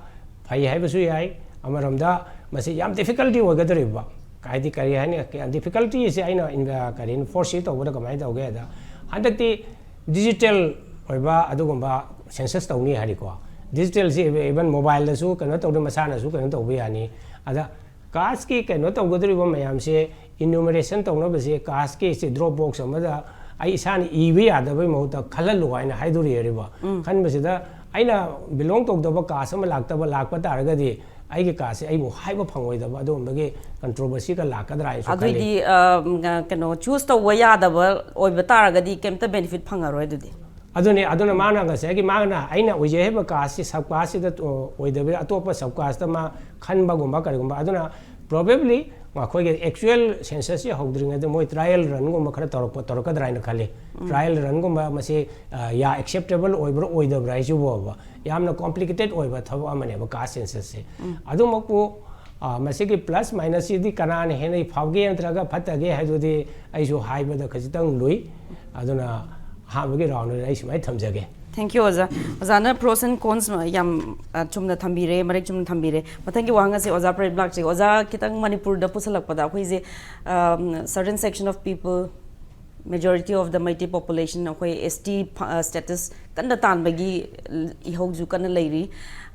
ꯐꯩ ꯍꯥꯏꯕꯁꯨ ꯌꯥꯏ, ꯑꯃꯔꯣꯝꯗ ꯃꯁꯤ ꯌꯥꯝ ꯗꯤꯐꯤꯀꯜꯇꯤ ꯑꯣꯏꯒꯗꯧꯔꯤꯕ, ꯍꯥꯏꯗꯤ ꯀꯔꯤ ꯍꯥꯏꯅꯤ, ꯗꯤꯐꯤꯀꯜꯇꯤꯁꯦ ꯑꯩꯅ ꯀꯔꯤ ꯐꯣꯔꯁꯤ ꯇꯧꯕꯗ ꯀꯃꯥꯏꯅ ꯇꯧꯒꯦ ꯍꯥꯏꯗ, ꯍꯟꯗꯛꯇꯤ ꯗꯤꯖꯤꯇꯦꯜ ꯑꯣꯏꯕ ꯑꯗꯨꯒꯨꯝꯕ ꯁꯦꯟꯁꯁ ꯇꯧꯅꯤ ꯍꯥꯏꯔꯤꯀꯣ꯫ ꯗꯤꯖꯤꯇꯦꯜꯁꯤ ꯏꯚꯟ ꯃꯣꯕꯥꯏꯜꯗꯁꯨ ꯀꯩꯅꯣ ꯇꯧꯗꯅ ꯃꯁꯥꯅꯁꯨ ꯀꯩꯅꯣ ꯇꯧꯕ ꯌꯥꯅꯤ꯫ ꯑꯗ ꯀꯥꯁꯀꯤ ꯀꯩꯅꯣ ꯇꯧꯒꯗꯧꯔꯤꯕ ꯃꯌꯥꯝꯁꯦ, ꯏꯅꯨꯃꯔꯦꯁꯟ ꯇꯧꯅꯕꯁꯦ ꯀꯥꯁꯀꯤꯁꯦ ꯗ꯭ꯔꯣꯞ ꯕꯣꯛꯁ ꯑꯃꯗ ꯑꯩ ꯏꯁꯥꯅ ꯏꯕ ꯌꯥꯗꯕꯩ ꯃꯍꯨꯠꯇ ꯈꯜꯍꯜꯂꯨ ꯍꯥꯏꯅ ꯍꯥꯏꯗꯣꯔꯤꯑꯦꯕ꯫ ꯈꯟꯕꯁꯤꯗ ꯑꯩꯅ ꯕꯤꯂꯣꯡ ꯇꯧꯗꯕ ꯀꯥꯁ ꯑꯃ ꯂꯥꯛꯇꯕ ꯂꯥꯛꯄ ꯇꯥꯔꯒꯗꯤ ꯑꯩꯒꯤ ꯀꯥꯁꯁꯦ ꯑꯩꯕꯨ ꯍꯥꯏꯕ ꯐꯪꯉꯣꯏꯗꯕ ꯑꯗꯨꯒꯨꯝꯕꯒꯤ ꯀꯟꯇ꯭ꯔꯣꯚꯔꯁꯤꯒ ꯂꯥꯛꯀꯗ꯭ꯔꯥ ꯍꯥꯏꯅꯁꯨ ꯈꯜꯂꯤ꯫ ꯑꯗꯨꯏꯗꯤ ꯑ, ꯀꯩꯅꯣ ꯆꯨꯁ ꯇꯧꯕ ꯌꯥꯗꯕ ꯑꯣꯏꯕ ꯇꯥꯔꯒꯗꯤ ꯀꯩꯝꯇ ꯕꯦꯅꯤꯐꯤꯠ ꯐꯪꯉꯔꯣꯏ ꯑꯗꯨꯗꯤ꯫ ꯑꯗꯨꯅꯦ, ꯑꯗꯨꯅ ꯃꯥꯅ ꯉꯁꯥꯏꯒꯤ ꯃꯥꯅ ꯑꯩꯅ ꯑꯣꯏꯖꯩ ꯍꯥꯏꯕ ꯀꯥꯁꯁꯤ ꯁꯕ ꯀꯥꯁꯁꯤꯗ ꯑꯣꯏꯗꯕꯤꯗ ꯑꯇꯣꯞꯄ ꯁꯕ ꯀꯥꯁꯇ ꯃꯥ ꯈꯟꯕꯒꯨꯝꯕ ꯀꯔꯤꯒꯨꯝꯕ꯫ ꯑꯗꯨꯅ ꯄ꯭ꯔꯣꯕꯦꯕ꯭ꯂꯤ ꯑꯩꯈꯣꯏꯒꯤ ꯑꯦꯛꯆꯨꯋꯦꯜ ꯁꯦꯟꯁꯁꯁꯤ ꯍꯧꯗ꯭ꯔꯤꯉꯩꯗ ꯃꯣꯏ ꯇ꯭ꯔꯥꯏꯌꯦꯜ ꯔꯟꯒꯨꯝꯕ ꯈꯔ ꯇꯧꯔꯛꯄ ꯇꯧꯔꯛꯀꯗ꯭ꯔꯥ ꯍꯥꯏꯅ ꯈꯜꯂꯤ꯫ ꯇ꯭ꯔꯥꯏꯌꯦꯜ ꯔꯟꯒꯨꯝꯕ ꯃꯁꯤ ꯑ, ꯌꯥ ꯑꯦꯛꯁꯦꯞꯇꯦꯕꯜ ꯑꯣꯏꯕ꯭ꯔꯥ ꯑꯣꯏꯗꯕ꯭ꯔꯥ ꯍꯥꯏꯁꯤꯕꯨꯕ ꯌꯥꯝꯅ ꯀꯣꯝꯄ꯭ꯂꯤꯀꯦꯇꯦꯠ ꯑꯣꯏꯕ ꯊꯕꯛ ꯑꯃꯅꯦꯕ ꯀꯥꯁ ꯁꯦꯟꯁꯁꯁꯦ꯫ ꯑꯗꯨꯃꯛꯄꯨ ꯑ, ꯃꯁꯤꯒꯤ ꯄ꯭ꯂꯁ ꯃꯥꯏꯅꯁꯁꯤꯗꯤ ꯀꯅꯥꯅ ꯍꯦꯟꯅ ꯐꯒꯦ ꯅꯠꯇ꯭ꯔꯒ ꯐꯠꯇꯒꯦ ꯍꯥꯏꯗꯨꯗꯤ ꯑꯩꯁꯨ ꯍꯥꯏꯕꯗ ꯈꯖꯤꯛꯇꯪ ꯂꯨꯏ꯫ ꯑꯗꯨꯅ ꯑꯍꯥꯟꯕꯒꯤ ꯔꯥꯎꯟꯗꯨꯗ ꯑꯩ ꯁꯨꯃꯥꯏꯅ ꯊꯝꯖꯒꯦ꯫ Thank you ꯑꯣꯖꯥ꯫ ꯑꯣꯖꯥꯅ ꯄ꯭ꯔꯣꯁ ꯑꯦꯟ ꯀꯣꯟꯁ ꯌꯥꯝ ꯑ, ꯆꯨꯝꯅ ꯊꯝꯕꯤꯔꯦ, ꯃꯔꯤꯛ ꯆꯨꯝꯅ ꯊꯝꯕꯤꯔꯦ꯫ ꯃꯊꯪꯒꯤ ꯋꯥꯍꯪ ꯑꯁꯤ ꯑꯣꯖꯥ ꯄ꯭ꯔꯦꯝ ꯂꯥꯛꯆꯒꯦ꯫ ꯑꯣꯖꯥ, ꯈꯤꯇꯪ ꯃꯅꯤꯄꯨꯔꯗ ꯄꯨꯁꯜꯂꯛꯄꯗ ꯑꯩꯈꯣꯏꯁꯦ certain section of people, majority of the Meitei population ꯑꯩꯈꯣꯏ ꯑꯦꯁ ꯇꯤ ꯁ꯭ꯇꯦꯇꯁ ꯀꯟꯅ ꯇꯥꯟꯕꯒꯤ ꯏꯍꯧꯁꯨ ꯀꯟꯅ ꯂꯩꯔꯤ꯫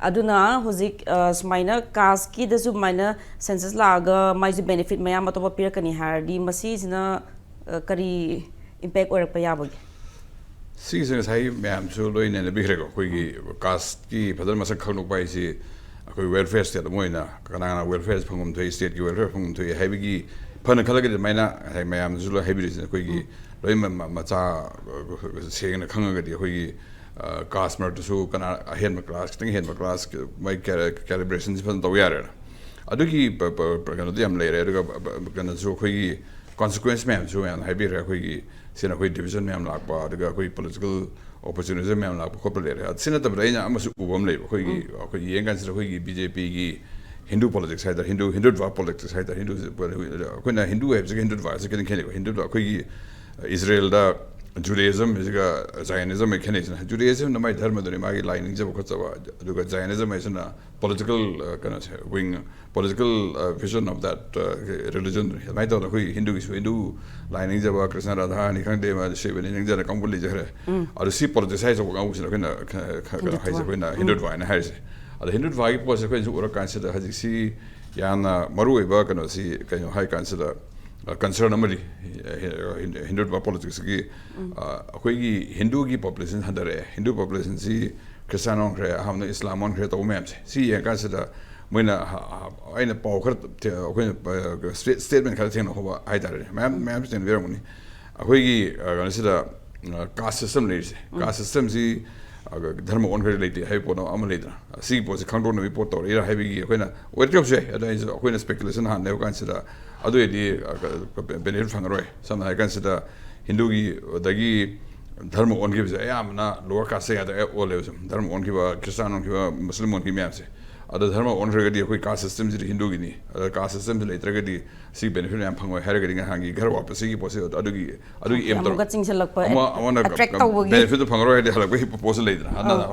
ꯑꯗꯨꯅ ꯍꯧꯖꯤꯛ ꯑ, ꯁꯨꯃꯥꯏꯅ ꯀꯥꯁꯀꯤꯗꯁꯨ ꯑꯗꯨꯃꯥꯏꯅ ꯁꯦꯟꯁꯁ ꯂꯥꯛꯑꯒ ꯃꯥꯏꯁꯨ ꯕꯦꯅꯤꯐꯤꯠ ꯃꯌꯥꯝ ꯑꯇꯣꯞꯄ ꯄꯤꯔꯛꯀꯅꯤ ꯍꯥꯏꯔꯗꯤ ꯃꯁꯤꯁꯤꯅ ꯑ, ꯀꯔꯤ ꯏꯝꯄꯦꯛ ꯑꯣꯏꯔꯛꯄ ꯌꯥꯕꯒꯦ? ꯁꯤꯒꯤꯁꯦ ꯉꯁꯥꯏ ꯃꯌꯥꯝꯁꯨ ꯂꯣꯏ ꯅꯩꯅꯕꯤꯈ꯭ꯔꯦꯀꯣ꯫ ꯑꯩꯈꯣꯏꯒꯤ ꯀꯥꯁꯀꯤ ꯐꯖꯅ ꯃꯁꯛ ꯈꯪꯗꯣꯛꯄ ꯍꯥꯏꯁꯤ ꯑꯩꯈꯣꯏ ꯋꯦꯜꯐꯤꯌꯔ ꯁ꯭ꯇꯦꯠ ꯑꯃ ꯑꯣꯏꯅ ꯀꯅꯥ ꯀꯅꯥ ꯋꯦꯜꯐꯤꯌꯔ ꯐꯪꯐꯝ ꯊꯣꯛꯏ, ꯁ꯭ꯇꯦꯠꯀꯤ ꯋꯦꯜꯐꯤꯌꯔ ꯐꯪꯐꯝ ꯊꯣꯛꯏ ꯍꯥꯏꯕꯒꯤ ꯐꯅ ꯈꯜꯂꯒꯗꯤ ꯑꯗꯨꯃꯥꯏꯅ ꯉꯁꯥꯏ ꯃꯌꯥꯝꯅꯁꯨ ꯂꯣꯏ ꯍꯥꯏꯕꯤꯔꯤꯁꯤꯅ ꯑꯩꯈꯣꯏꯒꯤ ꯂꯣꯏ ꯃ-, ꯃ-, ꯃꯆꯥ ꯁꯦꯡꯅ ꯈꯪꯉꯒꯗꯤ ꯑꯩꯈꯣꯏꯒꯤ ꯀꯥꯁ ꯃꯔꯛꯇꯁꯨ ꯀꯅꯥ ꯑꯍꯦꯟꯕ ꯀ꯭ꯂꯥꯁ, ꯈꯤꯇꯪ ꯍꯦꯟꯕ ꯀ꯭ꯂꯥꯁ, ꯃꯣꯏ ꯀꯦꯂꯤꯕ꯭ꯔꯦꯁꯟꯁꯤ ꯐꯖꯅ ꯇꯧ ꯌꯥꯔꯦꯅ꯫ ꯑꯗꯨꯒꯤ ꯄ- ꯄ- ꯄ- ꯀꯩꯅꯣꯗꯤ ꯌꯥꯝ ꯂꯩꯔꯦ꯫ ꯑꯗꯨꯒ ꯄ- ꯄ- ꯀꯩꯅꯣꯁꯨ ꯑꯩꯈꯣꯏꯒꯤ ꯀꯣꯟꯁꯤꯀ꯭ꯋꯦꯟꯁ ꯃꯌꯥꯝꯁꯨ ꯃꯌꯥꯝ ꯍꯥꯏꯕꯤꯔꯦ꯫ ꯑꯩꯈꯣꯏꯒꯤ ꯁꯤꯅ ꯑꯩꯈꯣꯏ ꯗꯤꯕꯤꯖꯟ ꯃꯌꯥꯝ ꯂꯥꯛꯄ, ꯑꯗꯨꯒ ꯑꯩꯈꯣꯏ ꯄꯣꯂꯤꯇꯤꯀꯦꯜ ꯑꯣꯄꯣꯔꯆꯨꯅꯤꯖꯝ ꯃꯌꯥꯝ ꯂꯥꯛꯄ ꯈꯣꯠꯄ ꯂꯩꯔꯦ꯫ ꯑꯗꯨ ꯁꯤ ꯅꯠꯇꯕꯗ ꯑꯩꯅ ꯑꯃꯁꯨ ꯎꯕ ꯑꯃ ꯂꯩꯕ, ꯑꯩꯈꯣꯏꯒꯤ ꯑꯩꯈꯣꯏ ꯌꯦꯡꯀꯥꯟꯁꯤꯗ ꯑꯩꯈꯣꯏꯒꯤ ꯕꯤ ꯖꯦ ꯄꯤꯒꯤ ꯍꯤꯟꯗꯨ ꯄꯣꯂꯤꯇꯤꯛꯁ ꯍꯥꯏꯇꯥꯔꯦ, ꯍꯤꯟꯗꯨ ꯍꯤꯟꯗꯨꯠꯚ ꯄꯣꯂꯤꯇꯤꯛꯁ ꯍꯥꯏꯇꯥꯔꯦ꯫ ꯍꯤꯟꯗꯨ ꯑꯩꯈꯣꯏꯅ ꯍꯤꯟꯗꯨ ꯍꯥꯏꯕꯁꯤꯒ ꯍꯤꯟꯗꯨꯠꯚꯁꯤ ꯈꯤꯇꯪ ꯈꯦꯠꯅꯩꯀꯣ꯫ ꯍꯤꯟꯗꯨꯠꯚ ꯑꯩꯈꯣꯏꯒꯤ ꯏꯖꯔꯦꯜꯗ ꯖꯨꯗꯥꯏꯖꯝ ꯍꯥꯏꯁꯤꯒ ꯖꯥꯏꯅꯤꯖꯝ ꯍꯥꯏ ꯈꯦꯠꯅꯩꯁꯤꯅ, ꯖꯨꯗꯥꯏꯖꯝꯅ ꯃꯥꯏ ꯙꯔꯃꯗꯨꯅꯤ, ꯃꯥꯒꯤ ꯂꯥꯏ ꯅꯤꯡꯖꯕ ꯈꯣꯠꯆꯕ, ꯑꯗꯨꯒ ꯖꯥꯏꯅꯤꯖꯝ ꯍꯥꯏꯁꯤꯅ ꯄꯣꯂꯤꯇꯤꯀꯦꯜ ꯀꯩꯅꯣꯁꯦ, wing, political vision of that ꯔꯤꯂꯤꯖꯟꯗꯨꯅꯤ꯫ ꯑꯗꯨꯃꯥꯏꯅ ꯇꯧꯗꯅ ꯑꯩꯈꯣꯏ ꯍꯤꯟꯗꯨꯒꯤꯁꯨ ꯍꯤꯟꯗꯨ ꯂꯥꯏ ꯅꯤꯡꯖꯕ, ꯀ꯭ꯔꯤꯁꯅ ꯔꯥꯙꯥꯅꯤ ꯈꯪꯗꯦ, ꯃꯥ ꯁꯤꯕꯅꯤ ꯅꯤꯡꯖꯅ ꯀꯥꯡꯕꯨ ꯂꯩꯖꯈ꯭ꯔꯦ꯫ ꯑꯗꯨ ꯁꯤ ꯄꯣꯂꯤꯇꯤꯁꯥꯏꯁ ꯇꯧꯕ ꯀꯥꯡꯕꯨꯁꯤꯅ ꯑꯩꯈꯣꯏꯅ ꯈ- ꯈ- ꯀꯩꯅꯣ ꯍꯥꯏꯁꯦ, ꯑꯩꯈꯣꯏꯅ ꯍꯤꯟꯗꯨꯠꯚ ꯍꯥꯏꯅ ꯍꯥꯏꯔꯤꯁꯦ꯫ ꯑꯗꯣ ꯍꯤꯟꯗꯨꯠꯚꯒꯤ ꯄꯣꯠꯁꯦ ꯑꯩꯈꯣꯏꯅꯁꯨ ꯎꯔꯀꯥꯟꯁꯤꯗ ꯍꯧꯖꯤꯛꯁꯤ ꯌꯥꯝꯅ ꯃꯔꯨ ꯑꯣꯏꯕ ꯀꯩꯅꯣꯁꯤ ꯀꯩꯅꯣ ꯍꯥꯏ ꯀꯥꯟꯁꯤꯗ, ꯀꯟꯁꯔꯟ ꯑꯃꯗꯤ ꯍꯤꯟꯗꯨꯠꯚ ꯄꯣꯂꯤꯇꯤꯛꯁꯀꯤ ꯑꯩꯈꯣꯏꯒꯤ ꯍꯤꯟꯗꯨꯒꯤ ꯄꯣꯄꯨꯂꯦꯁꯟ ꯍꯟꯊꯔꯛꯑꯦ, ꯍꯤꯟꯗꯨ ꯄꯣꯄꯨꯂꯦꯁꯟꯁꯤ ꯈ꯭ꯔꯤꯁꯇꯥꯟ ꯑꯣꯟꯈ꯭ꯔꯦ, ꯑꯍꯥꯟꯕꯗ ꯏꯁꯂꯥꯝ ꯑꯣꯟꯈ꯭ꯔꯦ ꯇꯧꯕ ꯃꯌꯥꯝꯁꯦ꯫ ꯁꯤ ꯌꯦꯡꯉꯀꯥꯟꯁꯤꯗ ꯃꯣꯏꯅ ꯍ- ꯍ- ꯑꯩꯅ ꯄꯥꯎ ꯈꯔ ꯊꯦ- ꯑꯩꯈꯣꯏꯅ ꯁ꯭ꯇꯦꯠꯃꯦꯟ ꯈꯔ ꯊꯦꯡꯅꯍꯧꯕ ꯍꯥꯏꯇꯥꯔꯦꯅꯦ꯫ ꯃꯌꯥꯝ ꯃꯌꯥꯝꯁꯨ ꯊꯦꯡꯅꯕꯤꯔꯝꯒꯅꯤ꯫ ꯑꯩꯈꯣꯏꯒꯤ ꯀꯩꯅꯣꯁꯤꯗ ꯀꯥꯁ ꯁꯤꯁꯇꯦꯝ ꯂꯩꯔꯤꯁꯦ, ꯀꯥꯁ ꯁꯤꯁꯇꯦꯝꯁꯤ ꯙꯔꯃ ꯑꯣꯟꯈ꯭ꯔꯦ ꯂꯩꯇꯦ ꯍꯥꯏꯕ ꯄꯣꯠ ꯑꯃ ꯂꯩꯗꯅ, ꯁꯤꯒꯤ ꯄꯣꯠꯁꯤ ꯈꯪꯗꯣꯛꯅꯕꯒꯤ ꯄꯣꯠ ꯇꯧꯔꯛꯏꯔꯥ ꯍꯥꯏꯕꯒꯤ ꯑꯩꯈꯣꯏꯅ ꯋꯦꯠ ꯇꯧꯕꯁꯨ ꯌꯥꯏ꯫ ꯑꯗꯣ ꯑꯩꯁꯨ ꯑꯩꯈꯣꯏꯅ ꯁ꯭ꯄꯦꯀꯨꯂꯦꯁꯟ ꯍꯥꯟꯅ ꯂꯩꯕ ꯀꯥꯟꯁꯤꯗ ꯑꯗꯨ ꯑꯣꯏꯔꯗꯤ ꯕꯦꯅꯤꯐꯤꯠ ꯐꯪꯉꯔꯣꯏ꯫ ꯁꯝꯅ ꯍꯥꯏꯔ ꯀꯥꯟꯁꯤꯗ ꯍꯤꯟꯗꯨꯒꯤ ꯑꯗꯒꯤ ꯙꯔꯃ ꯑꯣꯟꯈꯤꯕꯁꯦ ꯑꯌꯥꯝꯕꯅ ꯂꯣꯋꯔ ꯀꯥꯁꯇ ꯉꯥꯛꯇ ꯑꯣꯜꯂꯦꯕ꯫ ꯁꯨꯝ ꯙꯔꯃ ꯑꯣꯟꯈꯤꯕ, ꯈ꯭ꯔꯤꯁꯇꯥꯟ ꯑꯣꯟꯈꯤꯕ, ꯃꯨꯁꯂꯤꯝ ꯑꯣꯟꯈꯤꯕ ꯃꯌꯥꯝꯁꯦ꯫ ꯑꯗꯣ ꯙꯔꯃ ꯑꯣꯟꯈ꯭ꯔꯒꯗꯤ ꯑꯩꯈꯣꯏ ꯀꯥꯁ ꯁꯤꯁꯇꯦꯝꯁꯤꯗꯤ ꯍꯤꯟꯗꯨꯒꯤꯅꯤ, ꯑꯗ ꯀꯥꯁ ꯁꯤꯁꯇꯦꯝꯁꯤ ꯂꯩꯇ꯭ꯔꯒꯗꯤ ꯁꯤ ꯕꯦꯅꯤꯐꯤꯠ ꯃꯌꯥꯝ ꯐꯪꯉꯣꯏ ꯍꯥꯏꯔꯒꯗꯤ ꯉꯍꯥꯟꯒꯤ ꯘꯔ ꯋꯥꯄꯁꯤꯒꯤ ꯄꯣꯠꯁꯦ ꯑꯗꯨꯒꯤ ꯑꯗꯨꯒꯤ ꯑꯦꯝ ꯇꯧꯔ ꯑꯃꯨꯛꯀ ꯆꯤꯡꯁꯤꯜꯂꯛꯄ, ꯑꯃ ꯑꯃꯅ attract ꯇꯧꯕꯒꯤ꯫ ꯕꯦꯅꯤꯐꯤꯠꯇꯣ ꯐꯪꯉꯔꯣꯏ ꯍꯥꯏꯗꯤ ꯍꯜꯂꯛꯄꯒꯤ ꯄꯣꯠꯁꯦ ꯂꯩꯗꯅ꯫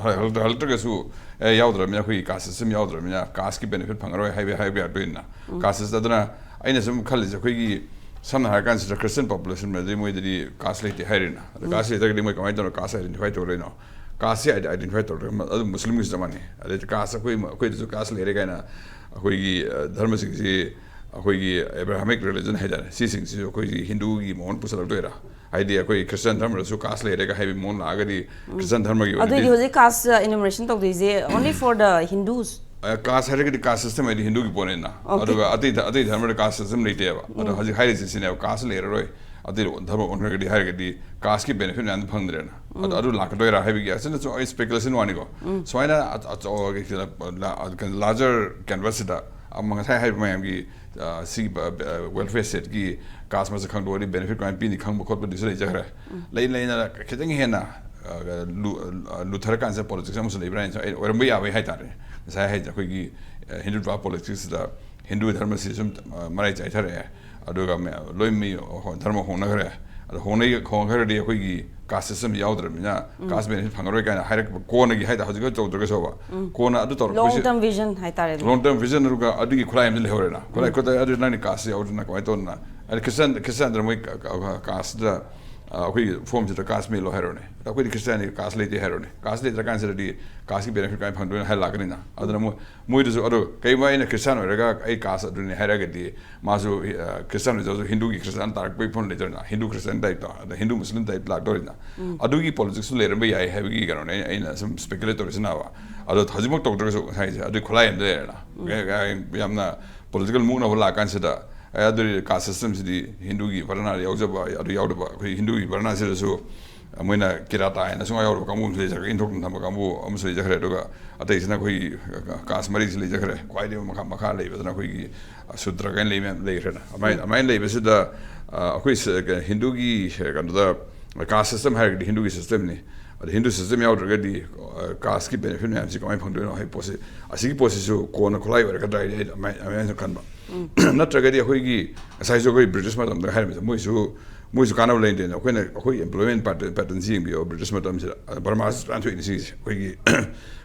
ꯍꯜꯂꯛꯇ꯭ꯔꯒꯁꯨ ꯑꯦ, ꯌꯥꯎꯗ꯭ꯔꯕꯅꯤꯅ, ꯑꯩꯈꯣꯏꯒꯤ ꯀꯥꯁ ꯁꯤꯁꯇꯦꯝ ꯌꯥꯎꯗ꯭ꯔꯕꯅꯤꯅ ꯀꯥꯁꯀꯤ ꯕꯦꯅꯤꯐꯤꯠ ꯐꯪꯉꯔꯣꯏ ꯍꯥꯏꯕ ꯍꯥꯏꯕ ꯌꯥꯗꯣꯏꯅ꯫ ꯀꯥꯁ ꯁꯤꯁꯇꯦꯝ ꯑꯗꯨꯅ ꯑꯩꯅ ꯁꯨꯝ ꯈꯜꯂꯤꯁꯦ, ꯑꯩꯈꯣꯏꯒꯤ ꯁꯝꯅ ꯍꯥꯏꯔ ꯀꯥꯟꯁꯤꯗ ꯈ꯭ꯔꯤꯁꯇꯤꯌꯟ ꯄꯣꯄꯨꯂꯦꯁꯟ ꯑꯗꯩ ꯃꯣꯏꯗꯗꯤ ꯀꯥꯁ ꯂꯩꯇꯦ ꯍꯥꯏꯔꯤꯅ꯫ ꯑꯗ ꯀꯥꯁ ꯂꯩꯇ꯭ꯔꯒꯗꯤ ꯃꯣꯏ ꯀꯃꯥꯏꯅ ꯇꯧꯔ ꯀꯥꯁ ꯑꯥꯏꯗꯦꯟꯇꯤꯐꯥꯏ ꯇꯧꯗꯣꯏꯅꯣ? ꯀꯥꯁꯁꯦ ꯑꯥꯏꯗꯦꯟꯇꯤꯐꯥꯏ ꯇꯧꯗ꯭ꯔꯒ ꯑꯗꯨꯝ ꯃꯨꯁꯂꯤꯝꯒꯤꯁꯨ ꯆꯞ ꯃꯥꯟꯅꯩ꯫ ꯑꯗꯩ ꯀꯥꯁ ꯑꯩꯈꯣꯏ ꯑꯩꯈꯣꯏꯗꯁꯨ ꯀꯥꯁ ꯂꯩꯔꯦ ꯀꯥꯏꯅ ꯑꯩꯈꯣꯏꯒꯤ ꯙꯔꯃꯁꯤꯡꯁꯤ, ꯑꯩꯈꯣꯏꯒꯤ ꯑꯦꯕ꯭ꯔꯥꯍꯥꯃꯤꯛ ꯔꯤꯂꯤꯖꯟ ꯍꯥꯏꯇꯥꯔꯦ, ꯁꯤꯁꯤꯡꯁꯤꯁꯨ ꯑꯩꯈꯣꯏꯒꯤ ꯍꯤꯟꯗꯨꯒꯤ ꯃꯑꯣꯡ ꯄꯨꯁꯜꯂꯛꯇꯣꯏꯔꯥ? ꯍꯥꯏꯗꯤ ꯑꯩꯈꯣꯏ ꯈ꯭ꯔꯤꯁꯇꯤꯌꯥꯟ ꯙꯔꯃꯗꯁꯨ ꯀꯥꯁ ꯂꯩꯔꯦꯒ ꯍꯥꯏꯕꯒꯤ ꯃꯑꯣꯡ ꯂꯥꯛꯑꯒꯗꯤ ꯈ꯭ꯔꯤꯁꯇꯤꯌꯥꯟ ꯙꯔꯃꯒꯤ ꯑꯗꯨꯑꯣꯏꯗꯤ ꯑꯣꯏꯅꯗꯤ ꯍꯧꯖꯤꯛ ꯀꯥꯁ ꯏꯅꯨꯃꯔꯦꯁꯟ ꯇꯧꯗꯣꯏꯁꯦ only for the Hindus? ꯀꯥꯁ ꯍꯥꯏꯔꯒꯗꯤ ꯀꯥꯁ ꯁꯤꯁꯇꯦꯝ ꯍꯥꯏꯗꯤ ꯍꯤꯟꯗꯨꯒꯤ ꯄꯣꯠꯅꯤꯅ꯫ ꯑꯗꯨꯒ ꯑꯇꯩ ꯑꯇꯩ ꯙꯔꯃꯗ ꯀꯥꯁ ꯁꯤꯁꯇꯦꯝ ꯂꯩꯇꯦꯕ꯫ ꯑꯗꯣ ꯍꯧꯖꯤꯛ ꯍꯥꯏꯔꯤꯁꯦ ꯁꯤꯅꯦꯕ, ꯀꯥꯁ ꯂꯩꯔꯔꯣꯏ꯫ ꯑꯇꯩ ꯙꯔꯃ ꯑꯣꯟꯈ꯭ꯔꯒꯗꯤ ꯍꯥꯏꯔꯒꯗꯤ casteꯀꯤ benefit ꯃꯌꯥꯝꯗꯣ ꯐꯪꯗ꯭ꯔꯦꯅ꯫ ꯑꯗꯨ ꯑꯗꯨ ꯂꯥꯛꯀꯗꯣꯏꯔꯥ ꯍꯥꯏꯕꯒꯤ ꯑꯁꯤꯅꯁꯨ ꯑꯩ speculation ꯋꯥꯅꯤꯀꯣ꯫ ꯁꯨꯃꯥꯏꯅ ꯑꯆ- ꯑꯆꯧ- larger canvasꯁꯤꯗ ꯑꯃ ꯉꯁꯥꯏ ꯍꯥꯏꯔꯤꯕ ꯃꯌꯥꯝꯒꯤ, ꯑ, ꯁꯤꯒꯤ ꯕ- ꯕ- welfare stateꯀꯤ caste ꯃꯁꯛ ꯈꯪꯗꯣꯛꯑꯗꯤ benefit ꯀꯃꯥꯏꯅ ꯄꯤꯅꯤ ꯈꯪꯕ ꯈꯣꯠꯄꯗꯨꯁꯨ ꯂꯩꯖꯈ꯭ꯔꯦ꯫ ꯂꯩ ꯂꯩꯅ ꯈꯤꯇꯪ ꯍꯦꯟꯅ, ꯑ, ꯂꯨ- ꯑ, ꯂꯨꯊꯔꯀꯥꯟꯁꯤꯗ politics ꯑꯃꯁꯨ ꯂꯩꯕ꯭ꯔꯥ ꯍꯥꯏꯅ ꯑꯩ ꯑꯣꯏꯔꯝꯕ ꯌꯥꯕꯩ ꯍꯥꯏꯇꯥꯔꯦ꯫ ꯉꯁꯥꯏ ꯍꯥꯏꯁꯦ ꯑꯩꯈꯣꯏꯒꯤ, ꯑ, ꯍꯤꯟꯗꯨ politicsꯁꯤꯗ ꯍꯤꯟꯗꯨ ꯙꯔꯃꯁꯤ ꯁꯨꯝ, ꯑ, ꯃꯔꯥꯏ ꯆꯥꯏꯊꯔꯛꯑꯦ꯫ ꯑꯗꯨꯒ ꯃ- ꯂꯣꯏ ꯃꯤ ꯍꯣ- ꯙꯔꯃ ꯍꯣꯡꯅꯈ꯭ꯔꯦ꯫ ꯑꯗꯣ ꯍꯣꯡꯅꯩ- ꯍꯣꯡꯈ꯭ꯔꯗꯤ ꯑꯩꯈꯣꯏꯒꯤ caste system ꯌꯥꯎꯗ꯭ꯔꯕꯅꯤꯅ caste benefit ꯐꯪꯉꯔꯣꯏ ꯀꯥꯏꯅ ꯍꯥꯏꯔꯛꯄ ꯀꯣꯟꯅꯒꯤ ꯍꯥꯏꯇꯥꯔꯦ, ꯍꯧꯖꯤꯛ ꯇꯧꯗ꯭ꯔꯒꯁꯨꯕ꯫ ꯀꯣꯟꯅ ꯑꯗꯨ ꯇꯧꯔꯛꯄꯁꯤ long term vision ꯍꯥꯏꯇꯥꯔꯦ꯫ Long term vision ꯑꯗꯨꯒ ꯑꯗꯨꯒꯤ ꯈꯨꯠꯂꯥꯏ ꯑꯃꯗꯤ ꯂꯩꯍꯧꯔꯦꯅ꯫ ꯈꯨꯠꯂꯥꯏ ꯈꯨꯠꯂꯥꯏ ꯑꯗꯨ ꯅꯪꯅ caste ꯌꯥꯎꯗꯅ ꯀꯃꯥꯏꯅ ꯇꯧꯗꯅ? ꯑꯗ Christian Christianꯗ ꯃꯣꯏ casteꯗ, ꯑ, ꯑꯩꯈꯣꯏꯒꯤ formꯁꯤꯗ caste ꯃꯦꯜꯂꯣ ꯍꯥꯏꯔꯣꯅꯦ꯫ ꯑꯗ ꯑꯩꯈꯣꯏꯗꯤ Christianꯗꯤ caste ꯂꯩꯇꯦ ꯍꯥꯏꯔꯣꯅꯦ꯫ Caste ꯂꯩꯇ꯭ꯔꯀꯥꯟꯁꯤꯗꯗꯤ casteꯀꯤ benefit ꯀꯃꯥꯏꯅ ꯐꯪꯗꯣꯏꯅꯣ ꯍꯥꯏꯔ ꯂꯥꯛꯀꯅꯤꯅ꯫ ꯑꯗꯨꯅ ꯃꯣꯏ- ꯃꯣꯏꯗꯁꯨ ꯑꯗꯣ ꯀꯩꯒꯨꯝꯕ ꯑꯩꯅ Christian ꯑꯣꯏꯔꯒ ꯑꯩ caste ꯑꯗꯨꯅꯤ ꯍꯥꯏꯔꯒꯗꯤ ꯃꯥꯁꯨ, ꯑ, Christian ꯑꯣꯏꯖꯔꯁꯨ ꯍꯤꯟꯗꯨꯒꯤ Christian ꯇꯥꯔꯛꯄꯒꯤ ꯐꯤꯕꯝ ꯂꯩꯗꯣꯏꯅ, ꯍꯤꯟꯗꯨ Christian typeꯇꯣ, ꯑꯗ ꯍꯤꯟꯗꯨ Muslim type ꯂꯥꯛꯇꯧꯔꯤꯅ꯫ ꯑꯗꯨꯒꯤ politicsꯁꯨ ꯂꯩꯔꯝꯕ ꯌꯥꯏ ꯍꯥꯏꯕꯒꯤ ꯀꯩꯅꯣꯅꯦ ꯑꯩꯅ, ꯑꯩꯅ ꯁꯨꯝ speculate ꯇꯧꯔꯤꯁꯤꯅꯕ꯫ ꯑꯗꯣ ꯍꯧꯖꯤꯛꯃꯛ ꯇꯧꯗ꯭ꯔꯒꯁꯨ ꯉꯁꯥꯏꯁꯦ ꯑꯗꯨꯒꯤ ꯈꯨꯠꯂꯥꯏ ꯑꯃꯗꯤ ꯂꯩꯔꯦꯅ꯫ ꯌꯥꯝꯅ political ꯃꯨꯛꯅꯕ ꯂꯥꯛꯀꯥꯟꯁꯤꯗ, ꯑꯦ, ꯑꯗꯨꯗꯤ caste systemꯁꯤꯗꯤ ꯍꯤꯟꯗꯨꯒꯤ ꯚꯔꯅꯥꯗ ꯌꯥꯎꯖꯕ, ꯑꯗꯨ ꯌꯥꯎꯗꯕ, ꯑꯩꯈꯣꯏ ꯍꯤꯟꯗꯨꯒꯤ ꯚꯔꯅꯥꯁꯤꯗꯁꯨ ꯃꯣꯏꯅ ꯀꯤꯔꯥꯇꯥ ꯍꯥꯏꯅ ꯁꯨꯡꯌꯥꯎ ꯌꯥꯎꯗꯕ ꯀꯥꯡꯕꯨ ꯑꯃꯁꯨ ꯂꯩꯖꯈ꯭ꯔꯦ, ꯏꯟꯊꯣꯛ ꯊꯝꯕ ꯀꯥꯡꯕꯨ ꯑꯃꯁꯨ ꯂꯩꯖꯈ꯭ꯔꯦ, ꯑꯗꯨꯒ ꯑꯇꯩꯁꯤꯅ ꯑꯩꯈꯣꯏꯒꯤ caste ꯃꯔꯤꯁꯤ ꯂꯩꯖꯈ꯭ꯔꯦ꯫ ꯈ꯭ꯋꯥꯏꯗꯒꯤ ꯃꯈꯥ, ꯃꯈꯥ ꯂꯩꯕꯗꯅ ꯑꯩꯈꯣꯏꯒꯤ ꯁꯨꯗ꯭ꯔ ꯀꯥꯏꯅ ꯂꯩ ꯃꯌꯥꯝ ꯂꯩꯈ꯭ꯔꯦꯅ꯫ ꯑꯗꯨꯃꯥꯏꯅ, ꯑꯗꯨꯃꯥꯏꯅ ꯂꯩꯕꯁꯤꯗ, ꯑ, ꯑꯩꯈꯣꯏ ꯁ-, ꯀ-, ꯍꯤꯟꯗꯨꯒꯤ ꯀꯩꯅꯣꯗ caste system ꯍꯥꯏꯔꯒꯗꯤ ꯍꯤꯟꯗꯨꯒꯤ systemꯅꯤ꯫ ꯑꯗ ꯍꯤꯟꯗꯨ system ꯌꯥꯎꯗ꯭ꯔꯒꯗꯤ, ꯑ, casteꯀꯤ benefit ꯃꯌꯥꯝꯁꯤ ꯀꯃꯥꯏꯅ ꯐꯪꯗꯣꯏꯅꯣ ꯍꯥꯏꯕ ꯄꯣꯠꯁꯤ, ꯑꯁꯤꯒꯤ ꯄꯣꯠꯁꯤꯁꯨ ꯀꯣꯟꯅ ꯈꯨꯠꯂꯥꯏ ꯑꯣꯏꯔꯛꯀꯗ꯭ꯔꯥ ꯍꯥꯏꯗꯤ ꯑꯩ ꯑꯗꯨꯃꯥꯏꯅ, ꯑꯗꯨꯃꯥꯏꯅꯁꯨ ꯈꯟꯕ꯫ ꯅꯠꯇ꯭ꯔꯒꯗꯤ ꯑꯩꯈꯣꯏꯒꯤ ꯉꯁꯥꯏꯁꯨ ꯑꯩꯈꯣꯏ British ꯃꯇꯝꯗ ꯍꯥꯏꯔꯝꯃꯤꯁꯦ, ꯃꯣꯏꯁꯨ, ꯃꯣꯏꯁꯨ ꯀꯥꯟꯅꯕ ꯂꯩꯇꯦꯅ꯫ ꯑꯩꯈꯣꯏꯅ, ꯑꯩꯈꯣꯏ employment pattern, patternꯁꯤ ꯌꯦꯡꯕꯤꯌꯣ, British ꯃꯇꯝꯁꯤꯗ꯫ ꯑ, ꯕꯔꯃꯥꯁꯤ ꯐꯖꯅ ꯊꯣꯛꯏꯅꯤ ꯁꯤꯒꯤꯁꯦ꯫ ꯑꯩꯈꯣꯏꯒꯤ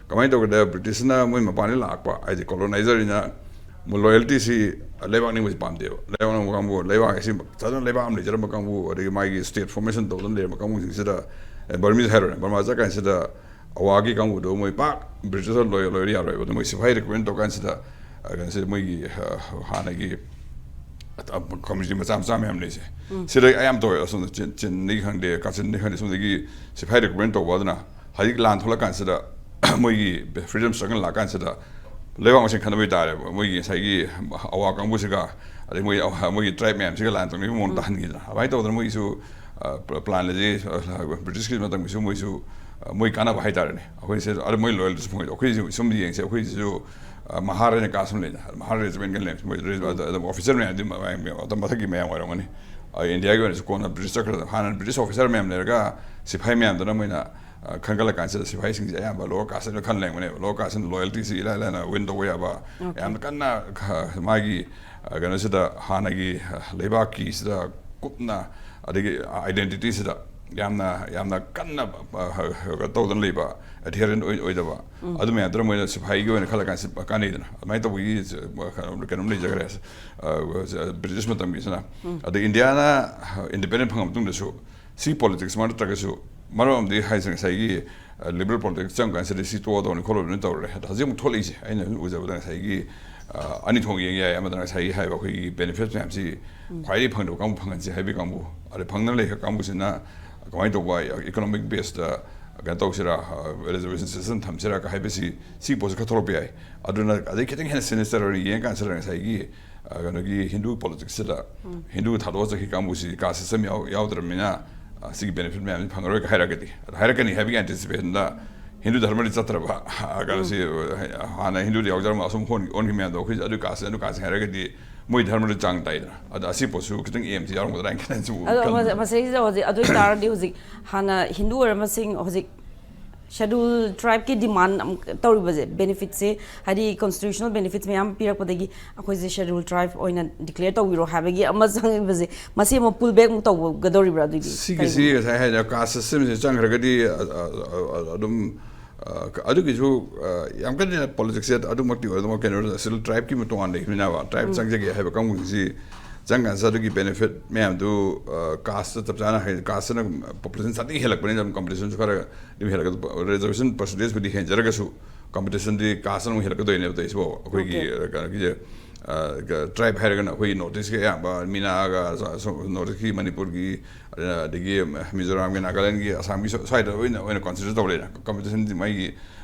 ꯀꯃꯥꯏꯅ ꯇꯧꯒꯦꯗ, Britishꯅ ꯃꯣꯏ ꯃꯄꯥꯟꯗꯒꯤ ꯂꯥꯛꯄ, ꯍꯥꯏꯗꯤ coloniserꯅ ꯃꯣꯏ loyaltyꯁꯤ ꯂꯩꯕꯥꯛ ꯅꯤꯡꯕꯁꯤ ꯄꯥꯝꯗꯦꯕ꯫ ꯂꯩꯕꯥꯛ ꯅꯤꯡꯕ ꯀꯥꯡꯕꯨ, ꯂꯩꯕꯥꯛ ꯑꯁꯤ ꯐꯖꯅ ꯂꯩꯕꯥꯛ ꯑꯃ ꯂꯩꯖꯔꯝꯕ ꯀꯥꯡꯕꯨ, ꯑꯗꯒꯤ ꯃꯥꯒꯤ state formation ꯇꯧꯗꯅ ꯂꯩꯔꯝꯕ ꯀꯥꯡꯕꯨꯁꯤꯡꯁꯤꯗ, ꯑꯦ, Burmese ꯍꯥꯏꯔꯣꯅꯦ, ꯕꯔꯃꯥ ꯆꯠꯀꯥꯟꯁꯤꯗ ꯑꯋꯥꯒꯤ ꯀꯥꯡꯕꯨꯗꯣ ꯃꯣꯏ ꯄꯥꯛ Britishꯇ loyal ꯑꯣꯏꯔ ꯌꯥꯔꯣꯏꯕ꯫ ꯑꯗꯣ ꯃꯣꯏ ꯁꯤꯐꯥꯏ recruitment ꯇꯧꯀꯥꯟꯁꯤꯗ, ꯑ, ꯀꯩꯅꯣꯁꯤꯗ ꯃꯣꯏꯒꯤ, ꯑ, ꯍꯥꯟꯅꯒꯤ community ꯃꯆꯥ ꯃꯆꯥ ꯃꯌꯥꯝ ꯂꯩꯁꯦ꯫ ꯁꯤꯗ ꯑꯌꯥꯝꯕ ꯇꯧꯋꯦ꯫ ꯑꯁꯣꯝꯗ ꯆꯤꯟ-, ꯆꯤꯟꯗꯒꯤ ꯈꯪꯗꯦ, ꯀꯥꯆꯤꯟꯗꯒꯤ ꯈꯪꯗꯦ, ꯁꯣꯝꯗꯒꯤ ꯁꯤꯐꯥꯏ recruitment ꯇꯧꯕ ꯑꯗꯨꯅ ꯍꯧꯖꯤꯛ ꯂꯥꯟ ꯊꯣꯛꯂꯛꯀꯥꯟꯁꯤꯗ ꯃꯣꯏꯒꯤ freedom struggle ꯂꯥꯛꯀꯥꯟꯁꯤꯗ ꯂꯩꯕꯥꯛ ꯃꯁꯦꯟ ꯈꯟꯅꯕ ꯑꯣꯏꯇꯥꯔꯦ, ꯃꯣꯏꯒꯤ ꯉꯁꯥꯏꯒꯤ ꯑꯋꯥ ꯀꯥꯡꯕꯨꯁꯤꯒ, ꯑꯗꯩ ꯃꯣꯏ, ꯃꯣꯏꯒꯤ tribe ꯃꯌꯥꯝꯁꯤꯒ ꯂꯥꯟ ꯇꯧꯅꯕꯒꯤ ꯃꯑꯣꯡ ꯇꯥꯍꯟꯈꯤꯗꯅ, ꯑꯗꯨꯃꯥꯏꯅ ꯇꯧꯗꯅ ꯃꯣꯏꯒꯤꯁꯨ ꯄ꯭ꯂꯥꯟ ꯂꯩꯖꯩ꯫ ꯕ꯭ꯔꯤꯇꯤꯁꯀꯤ ꯃꯇꯝꯒꯤꯁꯨ ꯃꯣꯏꯁꯨ ꯃꯣꯏ ꯀꯥꯟꯅꯕ ꯍꯥꯏꯇꯥꯔꯦꯅꯦ, ꯑꯩꯈꯣꯏꯁꯦ ꯑꯗ ꯃꯣꯏ ꯂꯣꯌꯦꯜꯇꯤꯁꯨ ꯐꯪꯉꯣꯏꯗ꯫ ꯑꯩꯈꯣꯏꯁꯨ ꯁꯨꯝ ꯌꯦꯡꯁꯦ, ꯑꯩꯈꯣꯏꯁꯤꯁꯨ ꯃꯍꯥꯔ ꯍꯥꯏꯅ ꯀꯥꯁ ꯑꯃ ꯂꯩꯅ, ꯃꯍꯥꯔ ꯔꯦꯖꯤꯃꯦꯟꯒ ꯂꯩ, ꯃꯣꯏ ꯑꯗꯨꯝ ꯑꯣꯐꯤꯁꯔ ꯃꯌꯥꯝꯗꯤ ꯃꯊꯛꯀꯤ ꯃꯌꯥꯝ ꯑꯣꯏꯔꯝꯒꯅꯤ꯫ ꯏꯟꯗꯤꯌꯥꯒꯤ ꯑꯣꯏꯅꯁꯨ ꯀꯣꯟꯅ ꯕ꯭ꯔꯤꯇꯤꯁ ꯆꯠꯈ꯭ꯔ, ꯍꯥꯟꯅ ꯕ꯭ꯔꯤꯇꯤꯁ ꯑꯣꯐꯤꯁꯔ ꯃꯌꯥꯝ ꯂꯩꯔꯒ ꯁꯤꯐꯥꯏ ꯃꯌꯥꯝꯗꯨꯅ ꯃꯣꯏꯅ ꯈꯟꯒꯠꯂꯀꯥꯟꯁꯤꯗ ꯁꯤꯐꯥꯏꯁꯤꯡꯁꯦ ꯑꯌꯥꯝꯕ ꯂꯣꯋꯔ ꯀꯥꯁꯇ ꯈꯟ ꯂꯩꯔꯝꯒꯅꯦꯕ꯫ ꯂꯣꯋꯔ ꯀꯥꯁꯁꯤꯅ ꯂꯣꯌꯦꯜꯇꯤꯁꯤ ꯏꯂꯥꯏ ꯂꯥꯏꯅ ꯋꯤꯟ ꯇꯧꯕ ꯌꯥꯕ, ꯌꯥꯝꯅ ꯀꯟꯅ ꯃꯥꯒꯤ ꯀꯩꯅꯣꯁꯤꯗ, ꯍꯥꯟꯅꯒꯤ ꯂꯩꯕꯥꯛꯀꯤꯁꯤꯗ ꯀꯨꯞꯅ, ꯑꯗꯒꯤ ꯑꯥꯏꯗꯦꯟꯇꯤꯇꯤꯁꯤꯗ ꯌꯥꯝꯅ, ꯌꯥꯝꯅ ꯀꯟꯅ ꯇꯧꯗꯅ ꯂꯩꯕ, ꯑꯦꯊꯦꯔꯦꯟ ꯑꯣꯏꯗꯕ, ꯑꯗꯨ ꯃꯌꯥꯝꯗꯨꯅ ꯃꯣꯏꯅ ꯁꯤꯐꯥꯏꯒꯤ ꯑꯣꯏꯅ ꯈꯜꯂꯀꯥꯟꯁꯤ ꯀꯥꯟꯅꯩꯗꯅ꯫ ꯑꯗꯨꯃꯥꯏꯅ ꯇꯧꯕꯒꯤ ꯀꯩꯅꯣꯝ ꯂꯩꯖꯈ꯭ꯔꯦ ꯕ꯭ꯔꯤꯇꯤꯁ ꯃꯇꯝꯒꯤꯁꯤꯅ꯫ ꯑꯗ ꯏꯟꯗꯤꯌꯥꯅ ꯏꯟꯗꯤꯄꯦꯟꯗꯦꯟ ꯐꯪꯉ ꯃꯇꯨꯡꯗꯁꯨ ꯁꯤ ꯄꯣꯂꯤꯇꯤꯛꯁ ꯃꯔꯛ ꯅꯠꯇ꯭ꯔꯒꯁꯨ, ꯃꯔꯝ ꯑꯃꯗꯤ ꯍꯥꯏꯁꯦ ꯉꯁꯥꯏꯒꯤ ꯂꯤꯕꯔꯦꯜ ꯄꯣꯂꯤꯇꯤꯛꯁ ꯆꯪꯉꯀꯥꯟꯁꯤꯗ ꯁꯤ ꯇꯣꯛꯑꯗꯧꯅꯤ ꯈꯣꯠꯂꯗꯧꯅꯤ ꯇꯧꯔꯦ꯫ ꯑꯗꯣ ꯍꯧꯖꯤꯛ ꯑꯃꯨꯛ ꯊꯣꯛꯂꯛꯏꯁꯦ ꯑꯩꯅ ꯁꯨꯝ ꯎꯖꯕꯗ ꯉꯁꯥꯏꯒꯤ ꯑꯅꯤ ꯊꯣꯛꯅ ꯌꯦꯡ ꯌꯥꯏ꯫ ꯑꯃꯗꯅ ꯉꯁꯥꯏꯒꯤ ꯍꯥꯏꯕ ꯑꯩꯈꯣꯏꯒꯤ ꯕꯦꯅꯤꯐꯤꯠꯁ ꯃꯌꯥꯝꯁꯤ ꯈ꯭ꯋꯥꯏꯗꯒꯤ ꯐꯪꯗꯕ ꯀꯥꯡꯕꯨ ꯐꯪꯍꯟꯁꯤ ꯍꯥꯏꯕꯒꯤ ꯀꯥꯡꯕꯨ, ꯑꯗꯩ ꯐꯪꯗꯅ ꯂꯩꯈ꯭ꯔ ꯀꯥꯡꯕꯨꯁꯤꯅ ꯀꯃꯥꯏꯅ ꯇꯧꯕ, ꯏꯀꯣꯅꯣꯃꯤꯛ ꯕꯦꯁꯇ ꯀꯩꯅꯣ ꯇꯧꯁꯤꯔꯥ, ꯔꯤꯖꯔꯕꯦꯁꯟ ꯁꯤꯁꯇꯦꯝ ꯊꯝꯁꯤꯔꯥ ꯍꯥꯏꯕꯁꯤ, ꯁꯤ ꯄꯣꯠꯁꯤ ꯈꯔ ꯊꯣꯛꯂꯛꯄ ꯌꯥꯏ꯫ ꯑꯗꯨꯅ ꯑꯗꯩ ꯈꯤꯇꯪ ꯍꯦꯟꯅ ꯁꯤꯅꯤꯁꯇꯔ ꯑꯣꯏꯅ ꯌꯦꯡꯉꯀꯥꯟꯁꯤꯗ ꯉꯁꯥꯏꯒꯤ ꯀꯩꯅꯣꯒꯤ ꯍꯤꯟꯗꯨ ꯄꯣꯂꯤꯇꯤꯛꯁꯁꯤꯗ, ꯍꯤꯟꯗꯨ ꯊꯥꯗꯣꯛꯑ ꯆꯠꯈꯤ ꯀꯥꯡꯕꯨꯁꯤ ꯀꯥꯁ ꯁꯤꯁꯇꯦꯝ ꯌꯥꯎ ꯌꯥꯎꯗ꯭ꯔꯕꯅꯤꯅ ꯁꯤꯒꯤ ꯕꯦꯅꯤꯐꯤꯠ ꯃꯌꯥꯝꯁꯤ ꯐꯪꯉꯔꯣꯏ ꯍꯥꯏꯔꯒꯗꯤ, ꯑꯗꯨ ꯍꯥꯏꯔꯛꯀꯅꯤ ꯍꯥꯏꯕꯒꯤ ꯑꯦꯟꯇꯤꯁꯤꯄꯦꯁꯟꯗ ꯍꯤꯟꯗꯨ ꯙꯔꯃꯗꯤ ꯆꯠꯇ꯭ꯔꯕ, ꯀꯩꯅꯣꯁꯤ, ꯍꯥꯟꯅ ꯍꯤꯟꯗꯨꯗ ꯌꯥꯎꯖꯔꯝꯕ ꯑꯁꯨꯝ ꯑꯣꯟꯈꯤ ꯃꯌꯥꯝꯗꯣ ꯑꯩꯈꯣꯏꯁꯦ ꯑꯗꯨ ꯀꯥꯁ ꯑꯗꯨ ꯀꯥꯁ ꯍꯥꯏꯔꯒꯗꯤ ꯃꯣꯏ ꯙꯔꯃꯗ ꯆꯥꯡ ꯇꯥꯏꯗꯅ꯫ ꯑꯗ ꯑꯁꯤ ꯄꯣꯠꯁꯨ ꯈꯤꯇꯪ ꯑꯦꯝꯁꯤ ꯌꯥꯎꯔꯝꯒꯗ꯭ꯔꯥ ꯍꯥꯏꯅ ꯈꯟꯅ ꯁꯨꯝ ꯑꯗꯣ ꯈꯜꯂꯤ꯫ ꯃꯁꯤꯗꯩꯁꯤꯗ ꯍꯧꯖꯤꯛ, ꯑꯗꯨ ꯑꯣꯏꯇꯥꯔꯗꯤ ꯍꯧꯖꯤꯛ ꯍꯥꯟꯅ ꯍꯤꯟꯗꯨ ꯑꯣꯏꯔꯝꯕꯁꯤꯡ ꯍꯧꯖꯤꯛ ꯁꯦꯗꯨꯜ ꯇ꯭ꯔꯥꯏꯕꯀꯤ ꯗꯤꯃꯥꯟ ꯇꯧꯔꯤꯕꯁꯦ, ꯕꯦꯅꯤꯐꯤꯠꯁꯦ, ꯍꯥꯏꯗꯤ ꯀꯣꯟꯁꯇꯤꯇ꯭ꯌꯨꯁꯅꯦꯜ ꯕꯦꯅꯤꯐꯤꯠꯁ ꯃꯌꯥꯝ ꯄꯤꯔꯛꯄꯗꯒꯤ ꯑꯩꯈꯣꯏꯁꯦ ꯁꯦꯗꯨꯜ ꯇ꯭ꯔꯥꯏꯕ ꯑꯣꯏꯅ ꯗꯤꯀ꯭ꯂꯦꯌꯔ ꯇꯧꯕꯤꯔꯣ ꯍꯥꯏꯕꯒꯤ ꯑꯃ ꯆꯪꯉꯤꯕꯁꯦ, ꯃꯁꯤ ꯑꯃꯨꯛ ꯄꯨꯜ ꯕꯦꯛ ꯑꯃꯨꯛ ꯇꯧꯒꯗꯧꯔꯤꯕ꯭ꯔꯥ? ꯑꯗꯨꯏꯗꯤ ꯁꯤꯒꯤꯁꯤ ꯀꯔꯤꯒꯨꯝꯕ ꯉꯁꯥꯏ ꯍꯥꯏꯗ ꯀꯥꯁ ꯁꯤꯁꯇꯦꯝꯁꯤ ꯆꯪꯈ꯭ꯔꯒꯗꯤ, ꯑ, ꯑ, ꯑ, ꯑꯗꯨꯝ ꯑ, ꯑꯗꯨꯒꯤꯁꯨ, ꯑ, ꯌꯥꯝ ꯀꯟꯅ ꯄꯣꯂꯤꯇꯤꯛꯁꯁꯦ ꯑꯗꯨꯃꯛꯇꯤ ꯑꯣꯏ, ꯑꯗꯨꯃꯛ ꯀꯩꯅꯣ, ꯁꯦꯗꯨꯜ ꯇ꯭ꯔꯥꯏꯕꯀꯤ ꯇꯣꯉꯥꯟ ꯂꯩꯕꯅꯤꯅꯕ, ꯇ꯭ꯔꯥꯏꯕ ꯆꯪꯖꯒꯦ ꯍꯥꯏꯕ ꯀꯥꯡꯕꯨꯁꯤ ꯆꯪꯀꯥꯟꯁꯤꯗ ꯑꯗꯨꯒꯤ ꯕꯦꯅꯤꯐꯤꯠ ꯃꯌꯥꯝꯗꯨ, ꯑ, ꯀꯥꯁꯇ ꯆꯞ ꯆꯥꯅ ꯍꯥꯏ, ꯀꯥꯁꯇꯅ ꯄꯣꯄꯨꯂꯦꯁꯟ ꯁꯥꯊꯤ ꯍꯦꯜꯂꯛꯄꯅꯤꯅ ꯑꯗꯨꯝ ꯀꯝꯄꯤꯇꯤꯁꯟꯁꯨ ꯈꯔ ꯑꯗꯨꯝ ꯍꯦꯜꯂꯛꯀꯗꯕ, ꯔꯤꯖꯔꯕꯦꯁꯟ ꯄꯔꯁꯦꯟꯇꯦꯖꯄꯨꯗꯤ ꯍꯦꯟꯖꯔꯒꯁꯨ ꯀꯝꯄꯤꯇꯤꯁꯟꯗꯤ ꯀꯥꯁꯇꯅ ꯑꯃꯨꯛ ꯍꯦꯜꯂꯛꯀꯗꯣꯏꯅꯦꯕ ꯇꯧꯔꯤꯁꯤꯕꯣ ꯑꯩꯈꯣꯏꯒꯤ, ꯑꯣꯀꯦ꯫ ꯑ, ꯀꯩꯅꯣꯒꯤꯁꯦ꯫ ꯇ꯭ꯔꯥꯏꯕ ꯍꯥꯏꯔꯒꯅ ꯑꯩꯈꯣꯏꯒꯤ ꯅꯣꯔꯠ ꯏꯁꯀꯤ ꯑꯌꯥꯝꯕ ꯃꯤꯅꯥꯒ, ꯅꯣꯔꯠ ꯏꯁꯀꯤ ꯃꯅꯤꯄꯨꯔꯒꯤ, ꯑꯗꯒꯤ ꯃꯤꯖꯣꯔꯥꯝꯒꯤ, ꯅꯥꯒꯥꯂꯦꯟꯒꯤ, ꯑꯁꯥꯝꯒꯤ, ꯁ꯭ꯋꯥꯏꯗ ꯑꯣꯏꯅ ꯑꯣꯏꯅ ꯀꯟꯁꯤꯗꯔ ꯇꯧꯔꯦꯅ꯫ ꯀꯝꯄꯤꯇꯤꯁꯟꯗꯤ ꯃꯥꯒꯤ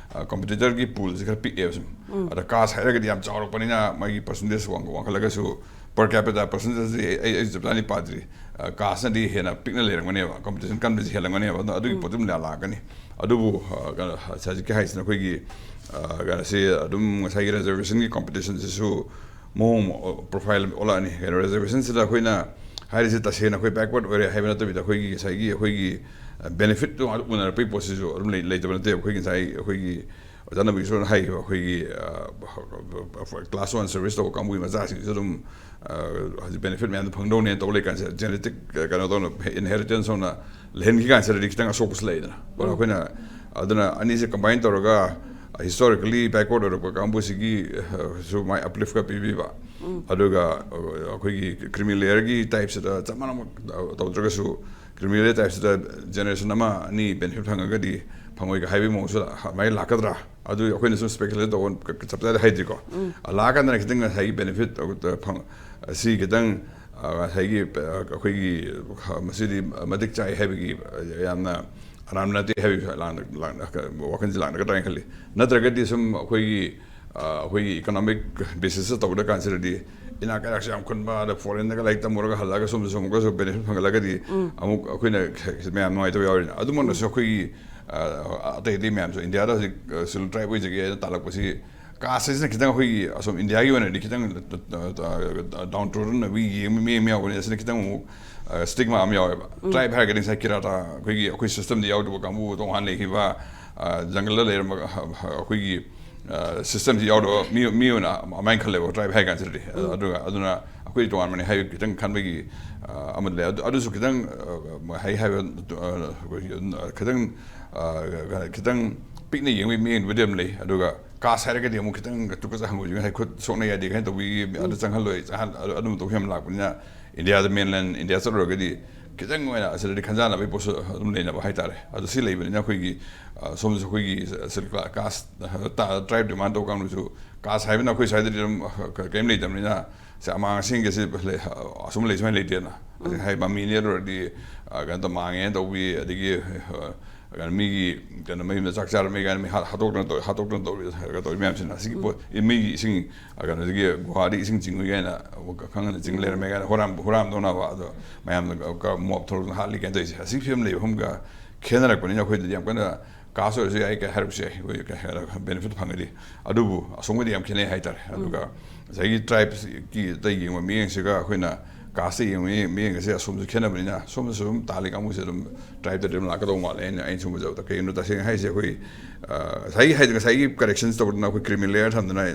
ꯀꯝꯄꯤꯇꯤꯇꯔꯒꯤ ꯄꯨꯜꯁꯦ ꯈꯔ ꯄꯤꯛꯑꯦꯕ ꯁꯨꯝ꯫ ꯑꯗ ꯀꯥꯁ ꯍꯥꯏꯔꯒꯗꯤ ꯌꯥꯝ ꯆꯥꯎꯔꯛꯄꯅꯤꯅ ꯃꯥꯒꯤ ꯄꯔꯁꯦꯟꯇꯦꯖ ꯋꯥꯡꯈꯠꯂꯒꯁꯨ, per capita percentage ꯑꯩ ꯑꯩ ꯆꯞ ꯆꯥꯅ ꯄꯥꯗ꯭ꯔꯤ꯫ ꯀꯥꯁꯅꯗꯤ ꯍꯦꯟꯅ ꯄꯤꯛꯅ ꯂꯩꯔꯝꯒꯅꯦꯕ, ꯀꯝꯄꯤꯇꯤꯁꯟ ꯀꯟꯕꯁꯤ ꯍꯦꯜꯂꯝꯒꯅꯦꯕ꯫ ꯑꯗꯣ ꯑꯗꯨꯒꯤ ꯄꯣꯠꯇꯨ ꯑꯗꯨꯝ ꯂꯥꯛꯀꯅꯤ꯫ ꯑꯗꯨꯕꯨ ꯀꯩꯅꯣ, ꯍꯧꯖꯤꯛꯀꯤ ꯍꯥꯏꯁꯤꯅ ꯑꯩꯈꯣꯏꯒꯤ ꯀꯩꯅꯣꯁꯤ ꯑꯗꯨꯝ ꯉꯁꯥꯏꯒꯤ ꯔꯤꯖꯔꯕꯦꯁꯟꯒꯤ ꯀꯝꯄꯤꯇꯤꯁꯟꯁꯤꯁꯨ ꯃꯑꯣꯡ ꯄ꯭ꯔꯣꯐꯥꯏꯜ ꯑꯣꯜꯂꯛꯑꯅꯤ꯫ ꯀꯩꯅꯣ, ꯔꯤꯖꯔꯕꯦꯁꯟꯁꯤꯗ ꯑꯩꯈꯣꯏꯅ ꯍꯥꯏꯔꯤꯁꯦ ꯇꯁꯦꯡꯅ ꯑꯩꯈꯣꯏ ꯕꯦꯛꯋꯥꯔꯗ ꯑꯣꯏꯔꯦ ꯍꯥꯏꯕ ꯅꯠꯇꯕꯤꯗ, ꯑꯩꯈꯣꯏꯒꯤ ꯉꯁꯥꯏꯒꯤ ꯑꯩꯈꯣꯏꯒꯤ ꯕꯦꯅꯤꯐꯤꯠꯇꯣ ꯎꯅꯔꯛꯄꯒꯤ ꯄꯣꯠꯁꯤꯁꯨ ꯑꯗꯨꯝ ꯂꯩ-, ꯂꯩꯇꯕ ꯅꯠꯇꯦꯕ꯫ ꯑꯩꯈꯣꯏꯒꯤ ꯉꯁꯥꯏ ꯑꯩꯈꯣꯏꯒꯤ ꯑꯣꯖꯥ ꯅꯕꯤꯁꯣꯔꯅ ꯍꯥꯏꯈꯤꯕ ꯑꯩꯈꯣꯏꯒꯤ ꯀ꯭ꯂꯥꯁ ꯋꯥꯟ ꯁꯔꯚꯤꯁ ꯇꯧꯕ ꯀꯥꯡꯕꯨꯒꯤ ꯃꯆꯥꯁꯤꯡꯁꯨ ꯑꯗꯨꯝ ꯍꯧꯖꯤꯛ ꯕꯦꯅꯤꯐꯤꯠ ꯃꯌꯥꯝꯗꯣ ꯐꯪꯗꯧꯅꯦꯅ ꯇꯧ ꯂꯩꯀꯥꯟꯁꯤꯗ, ꯖꯦꯅꯦꯇꯤꯛ ꯀꯩꯅꯣ ꯇꯧꯅ, ꯏꯟꯍꯦꯔꯤꯇꯦꯟꯁ ꯍꯧꯅ ꯂꯩꯍꯟꯈꯤ ꯀꯥꯟꯁꯤꯗꯗꯤ ꯈꯤꯇꯪ ꯑꯁꯣꯛꯄꯁꯨ ꯂꯩꯗꯅ꯫ ꯑꯗꯣ ꯑꯩꯈꯣꯏꯅ ꯑꯗꯨꯅ ꯑꯅꯤꯁꯦ ꯀꯝꯕꯥꯏꯟ ꯇꯧꯔꯒ ꯍꯤꯁꯇꯣꯔꯤꯀꯦꯜꯂꯤ ꯕꯦꯛꯋꯥꯔꯗ ꯑꯣꯏꯔꯛꯄ ꯀꯥꯡꯕꯨꯁꯤꯒꯤ ꯁꯨ ꯃꯥꯏ ꯑꯞꯂꯤꯐꯀ ꯄꯤꯕꯤꯕ꯫ ꯑꯗꯨꯒ ꯑꯩꯈꯣꯏꯒꯤ ꯀ꯭ꯔꯤꯃꯤ ꯂꯦꯌꯔꯒꯤ ꯇꯥꯏꯞꯁꯤꯗ ꯆꯞ ꯃꯥꯟꯅꯃꯛ ꯇꯧꯗ꯭ꯔꯒꯁꯨ, ꯀ꯭ꯔꯤꯃꯤ ꯂꯦꯌꯔ ꯇꯥꯏꯞꯁꯤꯗ ꯖꯦꯅꯦꯔꯦꯁꯟ ꯑꯃ ꯑꯅꯤ ꯕꯦꯅꯤꯐꯤꯠ ꯐꯪꯉꯒꯗꯤ ꯐꯪꯉꯣꯏꯒ ꯍꯥꯏꯕꯒꯤ ꯃꯑꯣꯡꯁꯨ ꯑꯗꯨꯃꯥꯏꯅ ꯂꯥꯛꯀꯗ꯭ꯔꯥ? ꯑꯗꯨ ꯑꯩꯈꯣꯏꯅ ꯁꯨꯝ ꯁ꯭ꯄꯦꯀꯨꯂꯦꯠ ꯇꯧꯕ ꯆꯞ ꯆꯥꯗꯤ ꯍꯩꯇ꯭ꯔꯤꯀꯣ꯫ ꯂꯥꯛꯑꯀꯥꯟꯗ ꯈꯤꯇꯪ ꯉꯁꯥꯏꯒꯤ ꯕꯦꯅꯤꯐꯤꯠ ꯐꯪ-, ꯑꯁꯤ ꯈꯤꯇꯪ ꯉꯁꯥꯏꯒꯤ ꯑꯩꯈꯣꯏꯒꯤ ꯃꯁꯤꯗꯤ ꯃꯇꯤꯛ ꯆꯥꯏ ꯍꯥꯏꯕꯒꯤ ꯌꯥꯝꯅ ꯑꯔꯥꯟꯕ ꯅꯠꯇꯦ ꯍꯥꯏꯕꯒꯤ ꯂꯥꯛꯅ-, ꯂꯥꯛꯅ-, ꯋꯥꯈꯜꯁꯤ ꯂꯥꯛꯅꯒꯗ꯭ꯔꯥ ꯍꯥꯏꯅ ꯈꯜꯂꯤ꯫ ꯅꯠꯇ꯭ꯔꯒꯗꯤ ꯁꯨꯝ ꯑꯩꯈꯣꯏꯒꯤ ꯑꯩꯈꯣꯏꯒꯤ ꯏꯀꯣꯅꯣꯃꯤꯛ ꯕꯦꯁꯤꯁꯇ ꯇꯧꯒꯗ꯭ꯔ ꯀꯥꯟꯁꯤꯗꯗꯤ ꯏꯅꯥꯛ ꯀꯩꯔꯥꯛꯁꯦ ꯌꯥꯝ ꯈꯨꯟꯕ, ꯑꯗ ꯐꯣꯔꯦꯟꯗꯒ ꯂꯥꯏꯔꯤꯛ ꯇꯝꯃꯨꯔꯒ ꯍꯜꯂꯛꯑꯒ ꯁꯣꯝꯗꯁꯨ ꯑꯃꯨꯛꯀꯁꯨ ꯕꯦꯅꯤꯐꯤꯠ ꯐꯪꯍꯜꯂꯒꯗꯤ ꯑꯃꯨꯛ ꯑꯩꯈꯣꯏꯅ ꯃꯌꯥꯝ ꯅꯨꯡꯉꯥꯏꯇꯕ ꯌꯥꯎꯔꯤꯅ꯫ ꯑꯗꯨꯃꯛꯅꯁꯨ ꯑꯩꯈꯣꯏꯒꯤ ꯑꯇꯩ ꯑꯇꯩ ꯃꯌꯥꯝꯁꯨ ꯏꯟꯗꯤꯌꯥꯗ ꯍꯧꯖꯤꯛ ꯁꯤꯜ ꯇ꯭ꯔꯥꯏꯕ ꯑꯣꯏꯖꯒꯦ ꯍꯥꯏꯅ ꯇꯥꯜꯂꯛꯄꯁꯤ ꯀꯥꯁ ꯑꯁꯤꯅ ꯈꯤꯇꯪ ꯑꯩꯈꯣꯏꯒꯤ ꯑꯁꯣꯝ ꯏꯟꯗꯤꯌꯥꯒꯤ ꯑꯣꯏꯅꯗꯤ ꯈꯤꯇꯪ ꯗꯥꯎꯟ ꯇ꯭ꯔꯣꯗꯟ ꯑꯣꯏꯕ ꯌꯦꯡꯕ ꯃꯤ ꯑꯃ ꯌꯥꯎꯕꯅꯤ꯫ ꯑꯁꯤꯅ ꯈꯤꯇꯪ ꯑꯃꯨꯛ ꯁ꯭ꯇꯤꯛꯃꯥ ꯑꯃ ꯌꯥꯎꯋꯦꯕ꯫ ꯇ꯭ꯔꯥꯏꯕ ꯍꯥꯏꯔꯒꯗꯤ ꯉꯁꯥꯏ ꯀꯤꯔꯥꯇꯥ, ꯑꯩꯈꯣꯏꯒꯤ ꯑꯩꯈꯣꯏ ꯁꯤꯁꯇꯝꯗ ꯌꯥꯎꯗꯕ ꯀꯥꯡꯕꯨ, ꯇꯣꯉꯥꯟ ꯂꯩꯈꯤꯕ, ꯖꯪꯒꯜꯗ ꯂꯩꯔꯝꯕ ꯑꯩꯈꯣꯏꯒꯤ ꯁꯤꯁꯇꯝꯁꯤ ꯌꯥꯎꯗꯕ ꯃꯤ ꯃꯤ ꯑꯣꯏꯅ ꯑꯗꯨꯃꯥꯏꯅ ꯈꯜꯂꯦꯕ ꯇ꯭ꯔꯥꯏꯕ ꯍꯥꯏ ꯀꯥꯟꯁꯤꯗꯗꯤ꯫ ꯑꯗꯨꯒ ꯑꯗꯨꯅ ꯑꯩꯈꯣꯏ ꯇꯣꯉꯥꯟꯕꯅꯤ ꯍꯥꯏꯕ ꯈꯤꯇꯪ ꯈꯟꯕꯒꯤ ꯑꯃ ꯂꯩ꯫ ꯑꯗꯨ ꯑꯗꯨꯁꯨ ꯈꯤꯇꯪ ꯍꯥꯏ ꯍꯥꯏꯕ ꯑꯩꯈꯣꯏꯒꯤ ꯈꯤꯇꯪ ꯈꯤꯇꯪ ꯄꯤꯛꯅ ꯌꯦꯡꯕꯒꯤ ꯃꯤꯠꯌꯦꯡꯕꯨꯗꯤ ꯑꯗꯨꯝ ꯂꯩ꯫ ꯑꯗꯨꯒ ꯀꯥꯁ ꯍꯥꯏꯔꯒꯗꯤ ꯑꯃꯨꯛ ꯈꯤꯇꯪ ꯇꯨꯀꯠꯆ ꯍꯪꯒꯣꯏꯕ, ꯍꯥꯏ ꯈꯨꯠ ꯁꯣꯛꯅ ꯌꯥꯗꯦ ꯀꯥꯏꯅ ꯇꯧꯕꯒꯤ ꯑꯗꯨ ꯆꯪꯍꯜꯂꯣꯏ, ꯆꯪꯍꯜ-, ꯑꯗꯨ-, ꯑꯗꯨꯝꯕ ꯇꯧꯕ ꯌꯥꯝ ꯂꯥꯛꯄꯅꯤꯅ ꯏꯟꯗꯤꯌꯥꯗ, ꯃꯦꯟꯂꯦꯟ ꯏꯟꯗꯤꯌꯥ ꯆꯠꯂꯨꯔꯒꯗꯤ ꯈꯤꯇꯪ ꯑꯣꯏꯅ ꯑꯁꯤꯗꯗꯤ ꯈꯟꯖꯥꯟꯅꯕꯒꯤ ꯄꯣꯠꯁꯨ ꯑꯗꯨꯝ ꯂꯩꯅꯕ ꯍꯥꯏꯇꯥꯔꯦ꯫ ꯑꯗꯨ ꯁꯤ ꯂꯩꯕꯅꯤꯅ ꯑꯩꯈꯣꯏꯒꯤ ꯁꯣꯝꯗꯁꯨ ꯑꯩꯈꯣꯏꯒꯤ ꯁꯤꯜ ꯀ꯭ꯂꯥ-, ꯀꯥꯁ ꯇ꯭ꯔꯥꯏꯕ ꯗꯤꯃꯥꯟ ꯇꯧꯕ ꯀꯥꯡꯕꯨꯁꯨ ꯀꯥꯁ ꯍꯥꯏꯕꯅ ꯑꯩꯈꯣꯏ ꯁ꯭ꯋꯥꯏꯗꯗꯤ ꯑꯗꯨꯝ ꯀꯔꯤꯝ ꯂꯩꯇꯕꯅꯤꯅ, ꯁꯦ ꯑꯃꯥꯡ ꯑꯁꯦꯡꯒꯤ ꯑꯁꯤ ꯂꯩ, ꯑꯁꯨꯝ ꯂꯩ ꯁꯨꯃꯥꯏꯅ ꯂꯩꯇꯦꯅ꯫ ꯑꯗꯒꯤ ꯍꯥꯏ ꯃꯃꯤꯅꯦ ꯑꯗꯨ ꯑꯣꯏꯔꯗꯤ, ꯑ, ꯀꯩꯅꯣ ꯇꯧ, ꯃꯥꯡꯉꯦꯅ ꯇꯧꯕꯤ, ꯑꯗꯒꯤ, ꯑ, ꯀꯩꯅꯣ ꯃꯤꯒꯤ ꯀꯩꯅꯣ ꯃꯌꯨꯝꯗ ꯆꯥꯛ ꯆꯥꯔꯝꯃꯦ ꯀꯥꯏꯅ ꯃꯤ ꯍꯥ-, ꯍꯥꯠꯇꯣꯛꯇꯅ ꯇꯧ-, ꯍꯥꯠꯇꯣꯛꯇꯅ ꯇꯧꯔꯤ, ꯇꯧꯔꯤ ꯃꯌꯥꯝꯁꯤꯅ ꯑꯁꯤꯒꯤ ꯄꯣꯠ, ꯃꯤꯒꯤ ꯏꯁꯤꯡ, ꯑ, ꯀꯩꯅꯣꯗꯒꯤ ꯒꯨꯍꯥꯗꯒꯤ ꯏꯁꯤꯡ ꯆꯤꯡꯉꯨꯏ ꯀꯥꯏꯅ ꯈꯪꯍꯟꯅ ꯆꯤꯡ ꯂꯩꯔꯝꯃꯦ ꯀꯥꯏꯅ ꯍꯨꯔꯥꯟ-, ꯍꯨꯔꯥꯟꯗꯧꯅꯕ, ꯑꯗꯣ ꯃꯌꯥꯝꯅ ꯀ-, ꯀ-, ꯃꯣꯞ ꯊꯧꯔꯛꯇꯅ ꯍꯥꯠꯂꯤ ꯀꯥꯏꯅ ꯇꯧꯔꯤꯁꯦ꯫ ꯑꯁꯤꯒꯤ ꯐꯤꯕꯝ ꯂꯩꯕ ꯃꯐꯝꯒ ꯈꯦꯠꯅꯔꯛꯄꯅꯤꯅ ꯑꯩꯈꯣꯏꯗꯗꯤ ꯌꯥꯝ ꯀꯟꯅ ꯀꯥꯁ ꯑꯣꯏꯔꯁꯨ ꯌꯥꯏ ꯀꯥꯏ ꯍꯥꯏꯔꯛꯄꯁꯨ ꯌꯥꯏ, ꯑꯩꯈꯣꯏ ꯀꯩ ꯍꯥꯏꯔ ꯕꯦꯅꯤꯐꯤꯠ ꯐꯪꯉꯗꯤ꯫ ꯑꯗꯨꯕꯨ ꯑꯁꯣꯝꯒꯗꯤ ꯌꯥꯝ ꯈꯦꯠꯅꯩ ꯍꯥꯏꯇꯥꯔꯦ꯫ ꯑꯗꯨꯒ ꯉꯁꯥꯏꯒꯤ ꯇ꯭ꯔꯥꯏꯕꯀꯤ ꯑꯇꯩ ꯌꯦꯡꯕ ꯃꯤꯠꯌꯦꯡꯁꯤꯒ ꯑꯩꯈꯣꯏꯅ ꯀꯥꯁꯇ ꯌꯦꯡꯕ ꯃꯤ-, ꯃꯤꯠꯌꯦꯡ ꯑꯁꯦ ꯑꯁꯣꯝꯁꯨ ꯈꯦꯠꯅꯕꯅꯤꯅ, ꯁꯣꯝꯗꯁꯨ ꯑꯗꯨꯝ ꯇꯥꯜꯂꯤ ꯀꯥꯡꯕꯨꯁꯦ ꯑꯗꯨꯝ ꯇ꯭ꯔꯥꯏꯕꯇꯗꯤ ꯑꯗꯨꯝ ꯂꯥꯛꯀꯗꯧ ꯃꯥꯜꯂꯦ꯫ ꯑꯩꯅ, ꯑꯩꯅ ꯁꯨꯝ ꯎꯖꯕꯗ꯫ ꯀꯩꯒꯤꯅꯣ ꯇꯁꯦꯡꯅ ꯍꯥꯏꯁꯦ, ꯑꯩꯈꯣꯏ, ꯑ, ꯉꯁꯥꯏꯒꯤ ꯍꯥꯏ-, ꯉꯁꯥꯏꯒꯤ ꯀꯔꯦꯛꯁꯟꯁ ꯇꯧꯗꯅ ꯑꯩꯈꯣꯏ ꯀ꯭ꯔꯤꯃꯤ ꯂꯦꯌꯔ ꯊꯝꯗꯅ,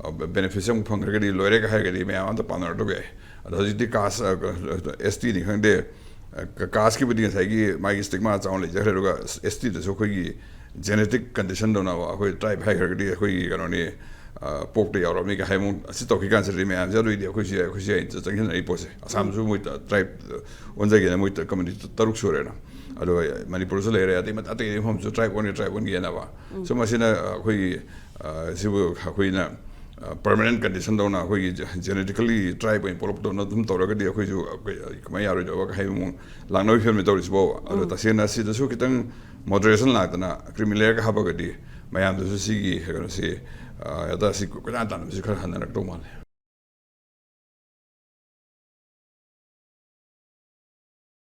ꯑ, ꯕꯦꯅꯤꯐꯤꯠꯁꯦ ꯑꯃꯨꯛ ꯐꯪꯈ꯭ꯔꯒꯗꯤ ꯂꯣꯏꯔꯦꯒ ꯍꯥꯏꯔꯒꯗꯤ ꯃꯌꯥꯝ ꯑꯝꯇ ꯄꯥꯟꯅꯔꯛꯇꯕ ꯌꯥꯏ꯫ ꯑꯗꯣ ꯍꯧꯖꯤꯛꯇꯤ ꯀꯥꯁ, ꯑ, ꯑꯦꯁ ꯇꯤꯅꯤ ꯈꯪꯗꯦ, ꯑ, ꯀꯥꯁꯀꯤꯕꯨꯗꯤ ꯉꯁꯥꯏꯒꯤ ꯃꯥꯒꯤ ꯁ꯭ꯇꯤꯛꯃꯥ ꯆꯥꯎꯅ ꯂꯩꯖꯈ꯭ꯔꯦ, ꯑꯗꯨꯒ ꯑꯦꯁ ꯇꯤꯗꯁꯨ ꯑꯩꯈꯣꯏꯒꯤ ꯖꯦꯅꯦꯇꯤꯛ ꯀꯟꯗꯤꯁꯟ ꯇꯧꯅꯕ, ꯑꯩꯈꯣꯏ ꯇ꯭ꯔꯥꯏꯕ ꯍꯥꯏꯈ꯭ꯔꯒꯗꯤ ꯑꯩꯈꯣꯏꯒꯤ ꯀꯩꯅꯣꯅꯤ, ꯑ, ꯄꯣꯛꯇ ꯌꯥꯎꯔꯝꯃꯤ ꯀꯥꯏ ꯍꯥꯏꯕ ꯑꯁꯤ ꯇꯧꯈꯤ ꯀꯥꯟꯁꯤꯗꯗꯤ ꯃꯌꯥꯝꯁꯦ ꯑꯗꯨꯏꯗꯤ ꯑꯩꯈꯣꯏꯁꯨ ꯌꯥꯏ, ꯑꯩꯈꯣꯏꯁꯨ ꯌꯥꯏ ꯆꯪꯁꯤꯟꯅꯔꯤ ꯄꯣꯠꯁꯦ꯫ ꯑꯁꯥꯝꯁꯨ ꯃꯣꯏ ꯇ꯭ꯔꯥꯏꯕ ꯑꯣꯟꯖꯒꯦꯅ ꯃꯣꯏ ꯀꯝꯃꯨꯅꯤꯇꯤ ꯇꯔꯨꯛ ꯁꯨꯔꯦꯅ꯫ ꯑꯗꯣ ꯃꯅꯤꯄꯨꯔꯁꯨ ꯂꯩꯔꯦ, ꯑꯇꯩ ꯃꯠ-, ꯑꯇꯩ ꯃꯐꯝꯁꯨ ꯇ꯭ꯔꯥꯏꯕ ꯑꯣꯟꯒꯦ, ꯇ꯭ꯔꯥꯏꯕ ꯑꯣꯟꯒꯦꯅꯕ꯫ ꯁꯨꯝ ꯑꯁꯤꯅ ꯑꯩꯈꯣꯏꯒꯤ, ꯑ, ꯁꯤꯕꯨ ꯑꯩꯈꯣꯏꯅ, ꯑ, ꯄꯔꯃꯅꯦꯟꯠ ꯀꯟꯗꯤꯁꯟ ꯇꯧꯅ ꯑꯩꯈꯣꯏꯒꯤ ꯖꯦ-, ꯖꯦꯅꯦꯇꯤꯀꯦꯜꯂꯤ ꯇ꯭ꯔꯥꯏꯕ ꯑꯣꯏꯅ ꯄꯣꯛꯂꯛꯄꯗꯧꯅ ꯑꯗꯨꯝ ꯇꯧꯔꯒꯗꯤ ꯑꯩꯈꯣꯏꯁꯨ, ꯑꯩꯈꯣꯏ ꯀꯃꯥꯏꯅ ꯌꯥꯔꯣꯏꯗꯕ ꯍꯥꯏꯕ ꯃꯑꯣꯡ ꯂꯥꯛꯅꯕꯒꯤ ꯐꯤꯕꯝꯗ ꯇꯧꯔꯤꯁꯤꯕꯣ꯫ ꯑꯗꯣ ꯇꯁꯦꯡꯅ ꯁꯤꯗꯁꯨ ꯈꯤꯇꯪ ꯃꯣꯗꯔꯦꯁꯟ ꯂꯥꯛꯇꯅ ꯀ꯭ꯔꯤꯃꯤ ꯂꯦꯌꯔꯒ ꯍꯥꯞꯄꯒꯗꯤ ꯃꯌꯥꯝꯗꯁꯨ ꯁꯤꯒꯤ ꯀꯩꯅꯣꯁꯤ, ꯑ, ꯍꯦꯛꯇ ꯁꯤ ꯀꯣꯏꯇꯥꯟ ꯇꯥꯟꯅꯕꯁꯤ ꯈꯔ ꯍꯟꯊꯔꯛꯇꯧ ꯃꯥꯜꯂꯦ꯫